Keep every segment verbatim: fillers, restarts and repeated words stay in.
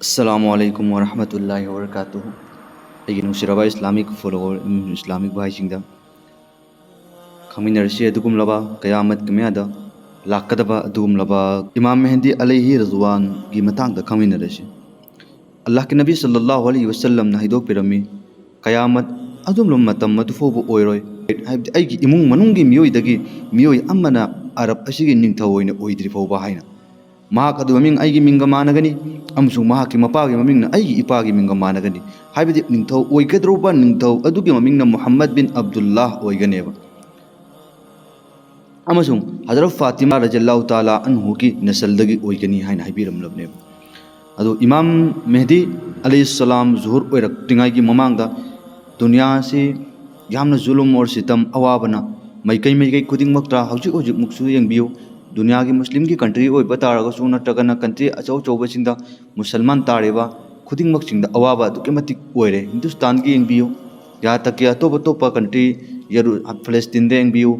ꯑꯁꯂꯥꯃꯨ ꯑꯂꯥꯏꯀꯨꯝ ꯋꯔꯍꯃꯇꯨꯜꯂꯥꯍꯤ ꯋꯕꯔꯀꯥꯇꯨꯍꯨ꯫ ꯑꯩꯒꯤ ꯅꯨꯡꯁꯤꯔꯕ Islamic follower, Islamic ꯚꯥꯏꯁꯤꯡꯗ, ꯈꯪꯃꯤꯟꯅꯔꯁꯤ ꯑꯗꯨꯒꯨꯝꯂꯕ ꯀꯌꯥꯃꯠꯀꯤ ꯃꯌꯥꯗ ꯂꯥꯛꯀꯗꯕ ꯑꯗꯨꯒꯨꯝꯂꯕ ꯏꯃꯥꯝ ꯃꯦꯍꯗꯤ ꯑꯂꯩꯍꯤ ꯔꯤꯗ꯭ꯋꯥꯟꯒꯤ ꯃꯇꯥꯡꯗ ꯈꯪꯃꯤꯟꯅꯔꯁꯤ꯫ ꯑꯜꯂꯥꯍꯀꯤ ꯅꯕꯤ ꯁꯜꯂꯜꯂꯥꯍꯨ ꯑꯂꯩꯍꯤ ꯋꯁꯜꯂꯝꯅ ꯍꯥꯏꯗꯣꯛꯄꯤꯔꯝꯃꯤ, ꯀꯌꯥꯃꯠ ꯑꯗꯨꯒꯨꯝꯂꯕ ꯃꯇꯝ ꯑꯗꯨ ꯐꯥꯎꯕ ꯑꯣꯏꯔꯣꯏ, ꯍꯥꯏꯕꯗꯤ ꯑꯩꯒꯤ ꯏꯃꯨꯡ ꯃꯅꯨꯡꯒꯤ ꯃꯤꯑꯣꯏꯗꯒꯤ ꯃꯤꯑꯣꯏ ꯑꯃꯅ ꯑꯔꯕ ꯑꯁꯤꯒꯤ ꯅꯤꯡꯊꯧ ꯑꯣꯏꯅ ꯑꯣꯏꯗ꯭ꯔꯤ ꯐꯥꯎꯕ ꯍꯥꯏꯅ꯫ ꯃꯍꯥꯛ ꯑꯗꯨ ꯃꯃꯤꯡ ꯑꯩꯒꯤ ꯃꯤꯡꯒ ꯃꯥꯟꯅꯒꯅꯤ, ꯑꯃꯁꯨꯡ ꯃꯍꯥꯛꯀꯤ ꯃꯄꯥꯒꯤ ꯃꯃꯤꯡꯅ ꯑꯩꯒꯤ ꯏꯄꯥꯒꯤ ꯃꯤꯡꯒ ꯃꯥꯟꯅꯒꯅꯤ꯫ ꯍꯥꯏꯕꯗꯤ ꯅꯤꯡꯊꯧ ꯑꯣꯏꯒꯗꯧꯔꯤꯕ ꯅꯤꯡꯊꯧ ꯑꯗꯨꯒꯤ ꯃꯃꯤꯡꯅ ꯃꯨꯍꯝꯃꯗ ꯕꯤꯟ ꯑꯕꯗꯨꯜꯂꯥꯍ ꯑꯣꯏꯒꯅꯦꯕ꯫ ꯑꯃꯁꯨꯡ ꯍꯖꯔꯠ ꯐꯥꯇꯤꯃꯥ ꯔꯖꯤꯌꯜꯂꯥꯍꯨ ꯇꯥꯂꯥ ꯑꯟꯍꯨꯒꯤ ꯅꯁꯜꯗꯒꯤ ꯑꯣꯏꯒꯅꯤ ꯍꯥꯏꯅ ꯍꯥꯏꯕꯤꯔꯝꯂꯕꯅꯦꯕ꯫ ꯑꯗꯣ ꯏꯃꯥꯝ ꯃꯦꯍꯗꯤ ꯑꯂꯩꯍꯤꯁꯁꯂꯥꯝ ꯖꯨꯍꯨꯔ ꯑꯣꯏꯔꯛꯇ꯭ꯔꯤꯉꯩꯒꯤ ꯃꯃꯥꯡꯗ ꯗꯨꯅꯤꯌꯥꯁꯤ ꯌꯥꯝꯅ ꯖꯨꯂꯨꯝ ꯑꯣꯔ ꯁꯤꯇꯝ, ꯑꯋꯥꯕꯅ ꯃꯥꯏꯀꯩ ꯃꯥꯏꯀꯩ ꯈꯨꯗꯤꯡꯃꯛꯇ ꯍꯧꯖꯤꯛ ꯍꯧꯖꯤꯛꯃꯛꯁꯨ ꯌꯦꯡꯕꯤꯌꯨ, ꯗꯨꯅꯤꯌꯥꯒꯤ ꯃꯨꯁꯂꯤꯝꯒꯤ ꯀꯟꯇ꯭ꯔꯤ ꯑꯣꯏꯕ ꯇꯥꯔꯒꯁꯨ ꯅꯠꯇ꯭ꯔꯒꯅ ꯀꯟꯇ꯭ꯔꯤ ꯑꯆꯧ ꯑꯆꯧꯕꯁꯤꯡꯗ ꯃꯨꯁꯜꯃꯥꯟ ꯇꯥꯔꯤꯕ ꯈꯨꯗꯤꯡꯃꯛꯁꯤꯡꯗ ꯑꯋꯥꯕ ꯑꯗꯨꯛꯀꯤ ꯃꯇꯤꯛ ꯑꯣꯏꯔꯦ꯫ ꯍꯤꯟꯗꯨꯁꯇꯥꯟꯒꯤ ꯌꯦꯡꯕꯤꯌꯨ, ꯌꯥꯇꯛꯀꯤ ꯑꯇꯣꯞ ꯑꯇꯣꯞꯄ ꯀꯟꯇ꯭ꯔꯤ, ꯌꯦꯔꯨ-, ꯐꯂꯁꯇꯤꯟꯗ ꯌꯦꯡꯕꯤꯌꯨ,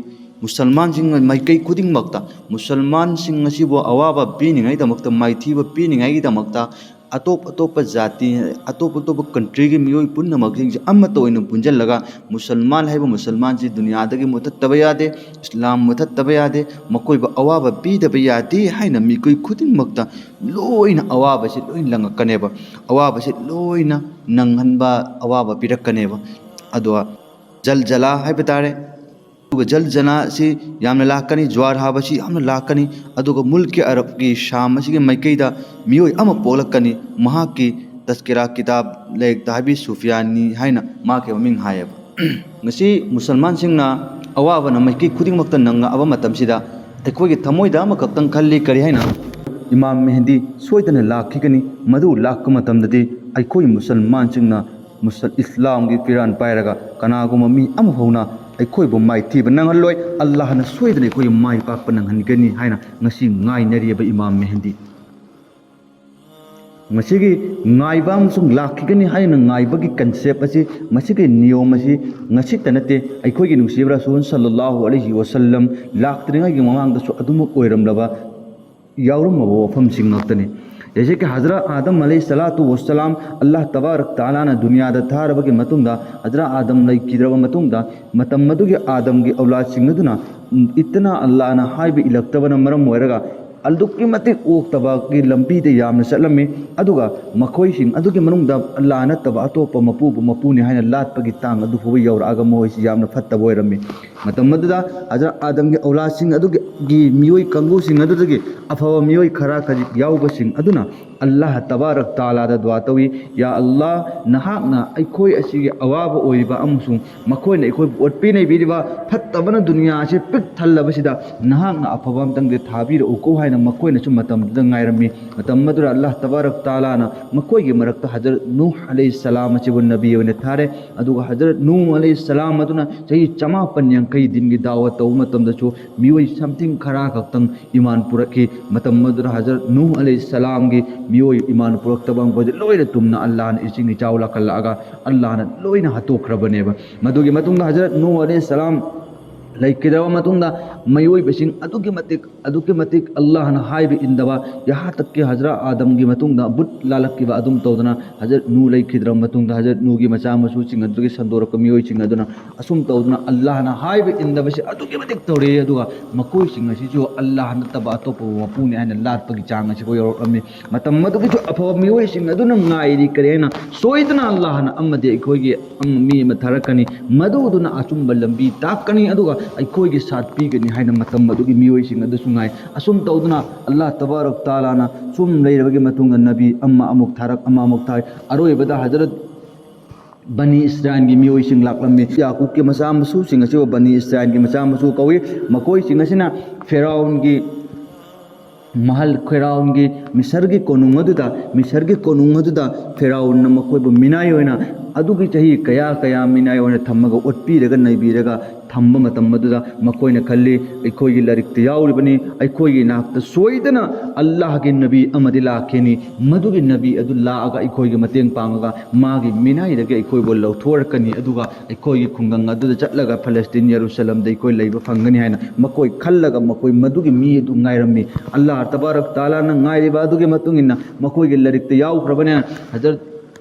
ꯃꯨꯁꯜꯃꯥꯟꯁꯤꯡ ꯃꯥꯏꯀꯩ ꯈꯨꯗꯤꯡꯃꯛꯇ ꯃꯨꯁꯜꯃꯥꯟꯁꯤꯡ ꯑꯁꯤꯕꯨ ꯑꯋꯥꯕ ꯄꯤꯅꯤꯡꯉꯥꯏꯗꯃꯛꯇ, ꯃꯥꯏꯊꯤꯕ ꯄꯤꯅꯤꯡꯉꯥꯏꯒꯤꯗꯃꯛꯇ ꯑꯇꯣꯞ ꯑꯇꯣꯞꯄ ꯖꯥꯇꯤ, ꯑꯇꯣꯞ ꯑꯇꯣꯞꯄ ꯀꯟꯇ꯭ꯔꯤꯒꯤ ꯃꯤꯑꯣꯏ ꯄꯨꯝꯅꯃꯛꯁꯤꯡꯁꯦ ꯑꯃꯠꯇ ꯑꯣꯏꯅ ꯄꯨꯟꯁꯤꯜꯂꯒ ꯃꯨꯁꯜꯃꯥꯟ ꯍꯥꯏꯕ ꯃꯨꯁꯜꯃꯥꯟꯁꯤ ꯗꯨꯅꯤꯌꯥꯗꯒꯤ ꯃꯨꯊꯠꯇꯕ ꯌꯥꯗꯦ, ꯏꯁꯂꯥꯝ ꯃꯨꯊꯠꯇꯕ ꯌꯥꯗꯦ, ꯃꯈꯣꯏꯕꯨ ꯑꯋꯥꯕ ꯄꯤꯗꯕ ꯌꯥꯗꯦ ꯍꯥꯏꯅ ꯃꯤꯑꯣꯏ ꯈꯨꯗꯤꯡꯃꯛꯇ ꯂꯣꯏꯅ ꯑꯋꯥꯕꯁꯤ ꯂꯣꯏꯅ ꯂꯪꯉꯛꯀꯅꯦꯕ꯫ ꯑꯋꯥꯕꯁꯤ ꯂꯣꯏꯅ ꯅꯪꯍꯟꯕ, ꯑꯋꯥꯕ ꯄꯤꯔꯛꯀꯅꯦꯕ꯫ ꯑꯗꯣ ꯖꯜꯖꯂꯥ ꯍꯥꯏꯕ ꯇꯥꯔꯦ꯫ ꯑꯗꯨꯒ ꯖꯜꯖꯂꯥꯁꯤ ꯌꯥꯝꯅ ꯂꯥꯛꯀꯅꯤ, ꯖ꯭ꯋꯥꯔ ꯍꯥꯕꯁꯤ ꯌꯥꯝꯅ ꯂꯥꯛꯀꯅꯤ꯫ ꯑꯗꯨꯒ ꯃꯨꯜꯀꯤ ꯑꯔꯕꯀꯤ ꯁꯥꯝ ꯑꯁꯤꯒꯤ ꯃꯥꯏꯀꯩꯗ ꯃꯤꯑꯣꯏ ꯑꯃ ꯄꯣꯛꯂꯛꯀꯅꯤ꯫ ꯃꯍꯥꯛꯀꯤ ꯇꯁꯀꯤꯔꯥ ꯀꯤꯇꯥꯕ ꯂꯥꯏꯔꯤꯛꯇ ꯍꯥꯏꯕꯤ ꯁꯨꯐꯤꯌꯥꯅꯤ ꯍꯥꯏꯅ ꯃꯍꯥꯛꯀꯤ ꯃꯃꯤꯡ ꯍꯥꯏꯌꯦꯕ꯫ ꯉꯁꯤ ꯃꯨꯁꯜꯃꯥꯟꯁꯤꯡꯅ ꯑꯋꯥꯕꯅ ꯃꯥꯏꯀꯩ ꯈꯨꯗꯤꯡꯃꯛꯇ ꯅꯪꯉꯛꯑꯕ ꯃꯇꯝꯁꯤꯗ ꯑꯩꯈꯣꯏꯒꯤ ꯊꯃꯣꯏꯗ ꯑꯃꯈꯛꯇꯪ ꯈꯜꯂꯤ, ꯀꯔꯤ ꯍꯥꯏꯅ? ꯏꯃꯥꯝ ꯃꯦꯍꯗꯤ ꯁꯣꯏꯗꯅ ꯂꯥꯛꯈꯤꯒꯅꯤ꯫ ꯃꯗꯨ ꯂꯥꯛꯄ ꯃꯇꯝꯗꯗꯤ ꯑꯩꯈꯣꯏ ꯃꯨꯁꯜꯃꯥꯟꯁꯤꯡꯅ ꯃꯨꯁꯜ-, ꯏꯁꯂꯥꯝꯒꯤ ꯐꯤꯔꯥꯟ ꯄꯥꯏꯔꯒ ꯀꯅꯥꯒꯨꯝꯕ ꯃꯤ ꯑꯃ ꯐꯥꯎꯅ ꯑꯩꯈꯣꯏꯕꯨ ꯃꯥꯏꯊꯤꯕ ꯅꯪꯍꯜꯂꯣꯏ꯫ ꯑꯜꯂꯥꯍꯅ ꯁꯣꯏꯗꯅ ꯑꯩꯈꯣꯏꯒꯤ ꯃꯥꯏ ꯄꯥꯛꯄ ꯅꯪꯍꯟꯒꯅꯤ ꯍꯥꯏꯅ ꯉꯁꯤ ꯉꯥꯏꯅꯔꯤꯕ ꯏꯃꯥꯝ ꯃꯦꯍꯗꯤ꯫ ꯃꯁꯤꯒꯤ ꯉꯥꯏꯕ ꯑꯃꯁꯨꯡ ꯂꯥꯛꯈꯤꯒꯅꯤ ꯍꯥꯏꯅ ꯉꯥꯏꯕꯒꯤ ꯀꯟꯁꯦꯞ ꯑꯁꯤ, ꯃꯁꯤꯒꯤ ꯅꯤꯌꯣꯝ ꯑꯁꯤ ꯉꯁꯤꯇ ꯅꯠꯇꯦ, ꯑꯩꯈꯣꯏꯒꯤ ꯅꯨꯡꯁꯤꯕ ꯔꯁꯨꯜ ꯁꯜꯂꯜꯂꯥꯍꯨ ꯑꯂꯩꯍꯤ ꯋꯁꯜꯂꯝ ꯂꯥꯛꯇ꯭ꯔꯤꯉꯩꯒꯤ ꯃꯃꯥꯡꯗꯁꯨ ꯑꯗꯨꯃꯛ ꯑꯣꯏꯔꯝꯂꯕ, ꯌꯥꯎꯔꯝꯃꯕ ꯋꯥꯐꯝꯁꯤꯡ ꯉꯥꯛꯇꯅꯤ꯫ ꯖꯩꯁꯦ ꯀꯤ ꯍꯖꯔꯠ ꯑꯥꯗꯝ ꯑꯂꯩꯍꯤ ꯁꯂꯥꯇꯨ ꯋꯁꯂꯥꯝ ꯑꯜꯂꯥꯍ ꯇꯕꯥꯔꯛ ꯇꯥꯂꯥꯅ ꯗꯨꯅꯤꯌꯥꯗ ꯊꯥꯔꯕꯒꯤ ꯃꯇꯨꯡꯗ, ꯍꯖꯔꯠ ꯑꯥꯗꯝ ꯂꯩꯈꯤꯗ꯭ꯔꯕ ꯃꯇꯨꯡꯗ, ꯃꯇꯝ ꯑꯗꯨꯒꯤ ꯑꯥꯗꯝꯒꯤ ꯑꯧꯂꯥꯗꯁꯤꯡ ꯑꯗꯨꯅ ꯏꯠꯇꯅ ꯑꯜꯂꯥꯍꯅ ꯍꯥꯏꯕ ꯏꯜꯂꯛꯇꯕꯅ ꯃꯔꯝ ꯑꯣꯏꯔꯒ ꯑꯗꯨꯛꯀꯤ ꯃꯇꯤꯛ ꯑꯣꯛꯇꯕꯒꯤ ꯂꯝꯕꯤꯗ ꯌꯥꯝꯅ ꯆꯠꯂꯝꯃꯤ꯫ ꯑꯗꯨꯒ ꯃꯈꯣꯏꯁꯤꯡ ꯑꯗꯨꯒꯤ ꯃꯅꯨꯡꯗ ꯑꯜꯂꯥꯍ ꯅꯠꯇꯕ ꯑꯇꯣꯞꯄ ꯃꯄꯨꯕꯨ ꯃꯄꯨꯅꯤ ꯍꯥꯏꯅ ꯂꯥꯠꯄꯒꯤ ꯇꯥꯡ ꯑꯗꯨ ꯐꯥꯎꯕ ꯌꯧꯔꯛꯑꯒ ꯃꯈꯣꯏꯁꯤ ꯌꯥꯝꯅ ꯐꯠꯇꯕ ꯑꯣꯏꯔꯝꯃꯤ꯫ ꯃꯇꯝ ꯑꯗꯨꯗ ꯍꯖꯔꯠ ꯑꯥꯗꯝꯒꯤ ꯑꯧꯂꯥꯗꯁꯤꯡ ꯑꯗꯨꯒꯤ ꯃꯤꯑꯣꯏ ꯀꯥꯡꯕꯨꯁꯤꯡ ꯑꯗꯨꯗꯒꯤ ꯑꯐꯕ ꯃꯤꯑꯣꯏ ꯈꯔ ꯈꯖꯤꯛ ꯌꯥꯎꯕꯁꯤꯡ ꯑꯗꯨꯅ ꯑꯜꯂꯥꯍ ꯇꯕꯥꯔꯛ ꯇꯥꯂꯥꯗ ꯗꯨꯋꯥ ꯇꯧꯏ, "ꯌꯥ ꯑꯜꯂꯥꯍ, ꯅꯍꯥꯛꯅ ꯑꯩꯈꯣꯏ ꯑꯁꯤꯒꯤ ꯑꯋꯥꯕ ꯑꯣꯏꯔꯤꯕ ꯑꯃꯁꯨꯡ ꯃꯈꯣꯏꯅ ꯑꯩꯈꯣꯏꯕꯨ ꯑꯣꯠꯄꯤ ꯅꯩꯕꯤꯔꯤꯕ ꯐꯠꯇꯕꯅ ꯗꯨꯅꯤꯌꯥ ꯑꯁꯤ ꯄꯤꯛ ꯊꯜꯂꯕꯁꯤꯗ ꯅꯍꯥꯛꯅ ꯑꯐꯕ ꯑꯝꯇꯪꯗꯤ ꯊꯥꯕꯤꯔꯛꯎꯀꯣ" ꯍꯥꯏꯅ ꯃꯈꯣꯏꯅꯁꯨ ꯃꯇꯝꯗꯨꯗ ꯉꯥꯏꯔꯝꯃꯤ꯫ ꯃꯇꯝ ꯑꯗꯨꯗ ꯑꯜꯂꯥꯍ ꯇꯕꯥꯔꯛ ꯇꯥꯂꯥꯅ ꯃꯈꯣꯏꯒꯤ ꯃꯔꯛꯇ ꯍꯖꯔꯠ ꯅꯨꯍ ꯑꯂꯩꯍꯤ ꯁꯂꯥꯝ ꯑꯁꯤꯕꯨ ꯅꯕꯤ ꯑꯣꯏꯅ ꯊꯥꯔꯦ꯫ ꯑꯗꯨꯒ ꯍꯖꯔꯠ ꯅꯨꯍ ꯑꯂꯩꯍꯤ ꯁꯂꯥꯝ ꯑꯗꯨꯅ ꯆꯍꯤ ꯆꯃꯥꯄꯟ ꯌꯥꯡꯈꯩ ꯗꯤꯟꯒꯤ ꯗꯥꯋꯥ ꯇꯧꯕ ꯃꯇꯝꯗꯁꯨ ꯃꯤꯑꯣꯏ something ꯈꯔ ꯈꯛꯇꯪ ꯏꯃꯥꯟ ꯄꯨꯔꯛꯈꯤ꯫ ꯃꯇꯝ ꯑꯗꯨꯗ ꯍꯖꯔꯠ ꯅꯨꯍ ꯑꯂꯩꯍꯤ ꯁꯂꯥꯝꯒꯤ ꯃꯤꯑꯣꯏ ꯏꯃꯥꯟ ꯄꯨꯔꯛꯇꯕ ꯃꯈꯣꯏꯁꯦ ꯂꯣꯏꯅ ꯇꯨꯝꯅ ꯑꯜꯂꯥꯍꯅ ꯏꯁꯤꯡ ꯏꯆꯥꯎ ꯂꯥꯛꯍꯜꯂꯛꯑꯒ ꯑꯜꯂꯥꯍꯅ ꯂꯣꯏꯅ ꯍꯥꯠꯇꯣꯛꯈ꯭ꯔꯕꯅꯦꯕ꯫ ꯃꯗꯨꯒꯤ ꯃꯇꯨꯡꯗ ꯍꯖꯔꯠ ꯅꯨꯍ ꯑꯂꯩꯍꯤ ꯁꯂꯥꯝ ꯂꯩꯈꯤꯗ꯭ꯔꯕ ꯃꯇꯨꯡꯗ ꯃꯤꯑꯣꯏꯕꯁꯤꯡ ꯑꯗꯨꯛꯀꯤ ꯃꯇꯤꯛ ꯑꯗꯨꯛꯀꯤ ꯃꯇꯤꯛ ꯑꯜꯂꯥꯍꯅ ꯍꯥꯏꯕ ꯏꯟꯗꯕ, ꯌꯍꯥ ꯇꯛꯀꯤ ꯍꯖꯔꯠ ꯑꯥꯗꯝꯒꯤ ꯃꯇꯨꯡꯗ ꯕꯨꯠ ꯂꯥꯜꯂꯛꯈꯤꯕ ꯑꯗꯨꯝ ꯇꯧꯗꯅ ꯍꯖꯔꯠ ꯅꯨꯍ ꯂꯩꯈꯤꯗ꯭ꯔꯕ ꯃꯇꯨꯡꯗ ꯍꯖꯔꯠ ꯅꯨꯍꯒꯤ ꯃꯆꯥ ꯃꯁꯨꯁꯤꯡ ꯑꯗꯨꯗꯒꯤ ꯁꯟꯗꯣꯔꯛꯄ ꯃꯤꯑꯣꯏꯁꯤꯡ ꯑꯗꯨꯅ ꯑꯁꯨꯝ ꯇꯧꯗꯅ ꯑꯜꯂꯥꯍꯅ ꯍꯥꯏꯕ ꯏꯟꯗꯕꯁꯤ ꯑꯗꯨꯛꯀꯤ ꯃꯇꯤꯛ ꯇꯧꯔꯛꯏ꯫ ꯑꯗꯨꯒ ꯃꯈꯣꯏꯁꯤꯡ ꯑꯁꯤꯁꯨ ꯑꯜꯂꯥꯍ ꯅꯠꯇꯕ ꯑꯇꯣꯞꯄ ꯃꯄꯨꯅꯤ ꯍꯥꯏꯅ ꯂꯥꯠꯄꯒꯤ ꯆꯥꯡ ꯑꯁꯤꯐꯥꯎ ꯌꯧꯔꯛꯂꯝꯃꯤ꯫ ꯃꯇꯝ ꯑꯗꯨꯒꯤꯁꯨ ꯑꯐꯕ ꯃꯤꯑꯣꯏꯁꯤꯡ ꯑꯗꯨꯅ ꯉꯥꯏꯔꯤ ꯀꯔꯤ ꯍꯥꯏꯅ? ꯁꯣꯏꯗꯅ ꯑꯜꯂꯥꯍꯅ ꯑꯃꯗꯤ ꯑꯩꯈꯣꯏꯒꯤ ꯑꯃ ꯃꯤ ꯑꯃ ꯊꯥꯔꯛꯀꯅꯤ, ꯃꯗꯨꯗꯨꯅ ꯑꯆꯨꯝꯕ ꯂꯝꯕꯤ ꯇꯥꯛꯀꯅꯤ, ꯑꯗꯨꯒ ꯑꯩꯈꯣꯏꯒꯤ ꯁꯥꯠ ꯄꯤꯒꯅꯤ ꯍꯥꯏꯅ ꯃꯇꯝ ꯑꯗꯨꯒꯤ ꯃꯤꯑꯣꯏꯁꯤꯡ ꯑꯗꯨꯁꯨ ꯉꯥꯏ꯫ ꯑꯁꯨꯝ ꯇꯧꯗꯨꯅ ꯑꯜꯂꯥꯍ ꯇꯕꯥꯔꯛ ꯇꯥꯂꯥꯅ ꯁꯨꯝ ꯂꯩꯔꯕꯒꯤ ꯃꯇꯨꯡꯗ ꯅꯕꯤ ꯑꯃ ꯑꯃꯨꯛ ꯊꯥꯔꯛ, ꯑꯃ ꯑꯃꯨꯛ ꯊꯥꯔꯛ, ꯑꯔꯣꯏꯕꯗ ꯍꯖꯔꯠ ꯕꯅꯤ ꯏꯁꯔꯥꯏꯜꯒꯤ ꯃꯤꯑꯣꯏꯁꯤꯡ ꯂꯥꯛꯂꯝꯃꯤ꯫ ꯌꯥꯀꯨꯕꯀꯤ ꯃꯆꯥ ꯃꯁꯨꯁꯤꯡ ꯑꯁꯤꯕꯨ ꯕꯅꯤ ꯏꯁꯔꯥꯏꯜꯒꯤ ꯃꯆꯥ ꯃꯁꯨ ꯀꯧꯏ꯫ ꯃꯈꯣꯏꯁꯤꯡ ꯑꯁꯤꯅ ꯐꯤꯔꯥꯎꯟꯒꯤ ꯃꯍꯜ, ꯐꯤꯔꯥꯎꯟꯒꯤ ꯃꯤꯁꯔꯒꯤ ꯀꯣꯅꯨꯡ ꯑꯗꯨꯗ, ꯃꯤꯁꯔꯒꯤ ꯀꯣꯅꯨꯡ ꯑꯗꯨꯗ ꯐꯤꯔꯥꯎꯟꯅ ꯃꯈꯣꯏꯕꯨ ꯃꯤꯅꯥꯏ ꯑꯣꯏꯅ ꯑꯗꯨꯒꯤ ꯆꯍꯤ ꯀꯌꯥ ꯀꯌꯥ ꯃꯤꯅꯥꯏ ꯑꯣꯏꯅ ꯊꯝꯃꯒ ꯑꯣꯠꯄꯤꯔꯒ ꯅꯩꯕꯤꯔꯒ ꯊꯝꯕ ꯃꯇꯝ ꯑꯗꯨꯗ ꯃꯈꯣꯏꯅ ꯈꯜꯂꯤ, ꯑꯩꯈꯣꯏꯒꯤ ꯂꯥꯏꯔꯤꯛꯇ ꯌꯥꯎꯔꯤꯕꯅꯤ, ꯑꯩꯈꯣꯏꯒꯤ ꯏꯅꯥꯛꯇ ꯁꯣꯏꯗꯅ ꯑꯜꯂꯥꯍꯒꯤ ꯅꯕꯤ ꯑꯃꯗꯤ ꯂꯥꯛꯈꯤꯅꯤ, ꯃꯗꯨꯒꯤ ꯅꯕꯤ ꯑꯗꯨ ꯂꯥꯛꯑꯒ ꯑꯩꯈꯣꯏꯒꯤ ꯃꯇꯦꯡ ꯄꯥꯡꯉꯒ ꯃꯥꯒꯤ ꯃꯤꯅꯥꯏꯗꯒꯤ ꯑꯩꯈꯣꯏꯕꯨ ꯂꯧꯊꯣꯔꯛꯀꯅꯤ, ꯑꯗꯨꯒ ꯑꯩꯈꯣꯏꯒꯤ ꯈꯨꯡꯒꯪ ꯑꯗꯨꯗ ꯆꯠꯂꯒ ꯐꯂꯁꯇꯤꯟ ꯌꯦꯔꯨꯁꯂꯝꯗ ꯑꯩꯈꯣꯏ ꯂꯩꯕ ꯐꯪꯒꯅꯤ ꯍꯥꯏꯅ ꯃꯈꯣꯏ ꯈꯜꯂꯒ ꯃꯈꯣꯏ ꯃꯗꯨꯒꯤ ꯃꯤ ꯑꯗꯨ ꯉꯥꯏꯔꯝꯃꯤ꯫ ꯑꯜꯂꯥꯍ ꯇꯕꯥꯔꯛ ꯇꯥꯂꯥꯅ ꯉꯥꯏꯔꯤꯕ ꯑꯗꯨꯒꯤ ꯃꯇꯨꯡ ꯏꯟꯅ ꯃꯈꯣꯏꯒꯤ ꯂꯥꯏꯔꯤꯛꯇ ꯌꯥꯎꯈ꯭ꯔꯕꯅꯤꯅ ꯍꯖꯔꯠ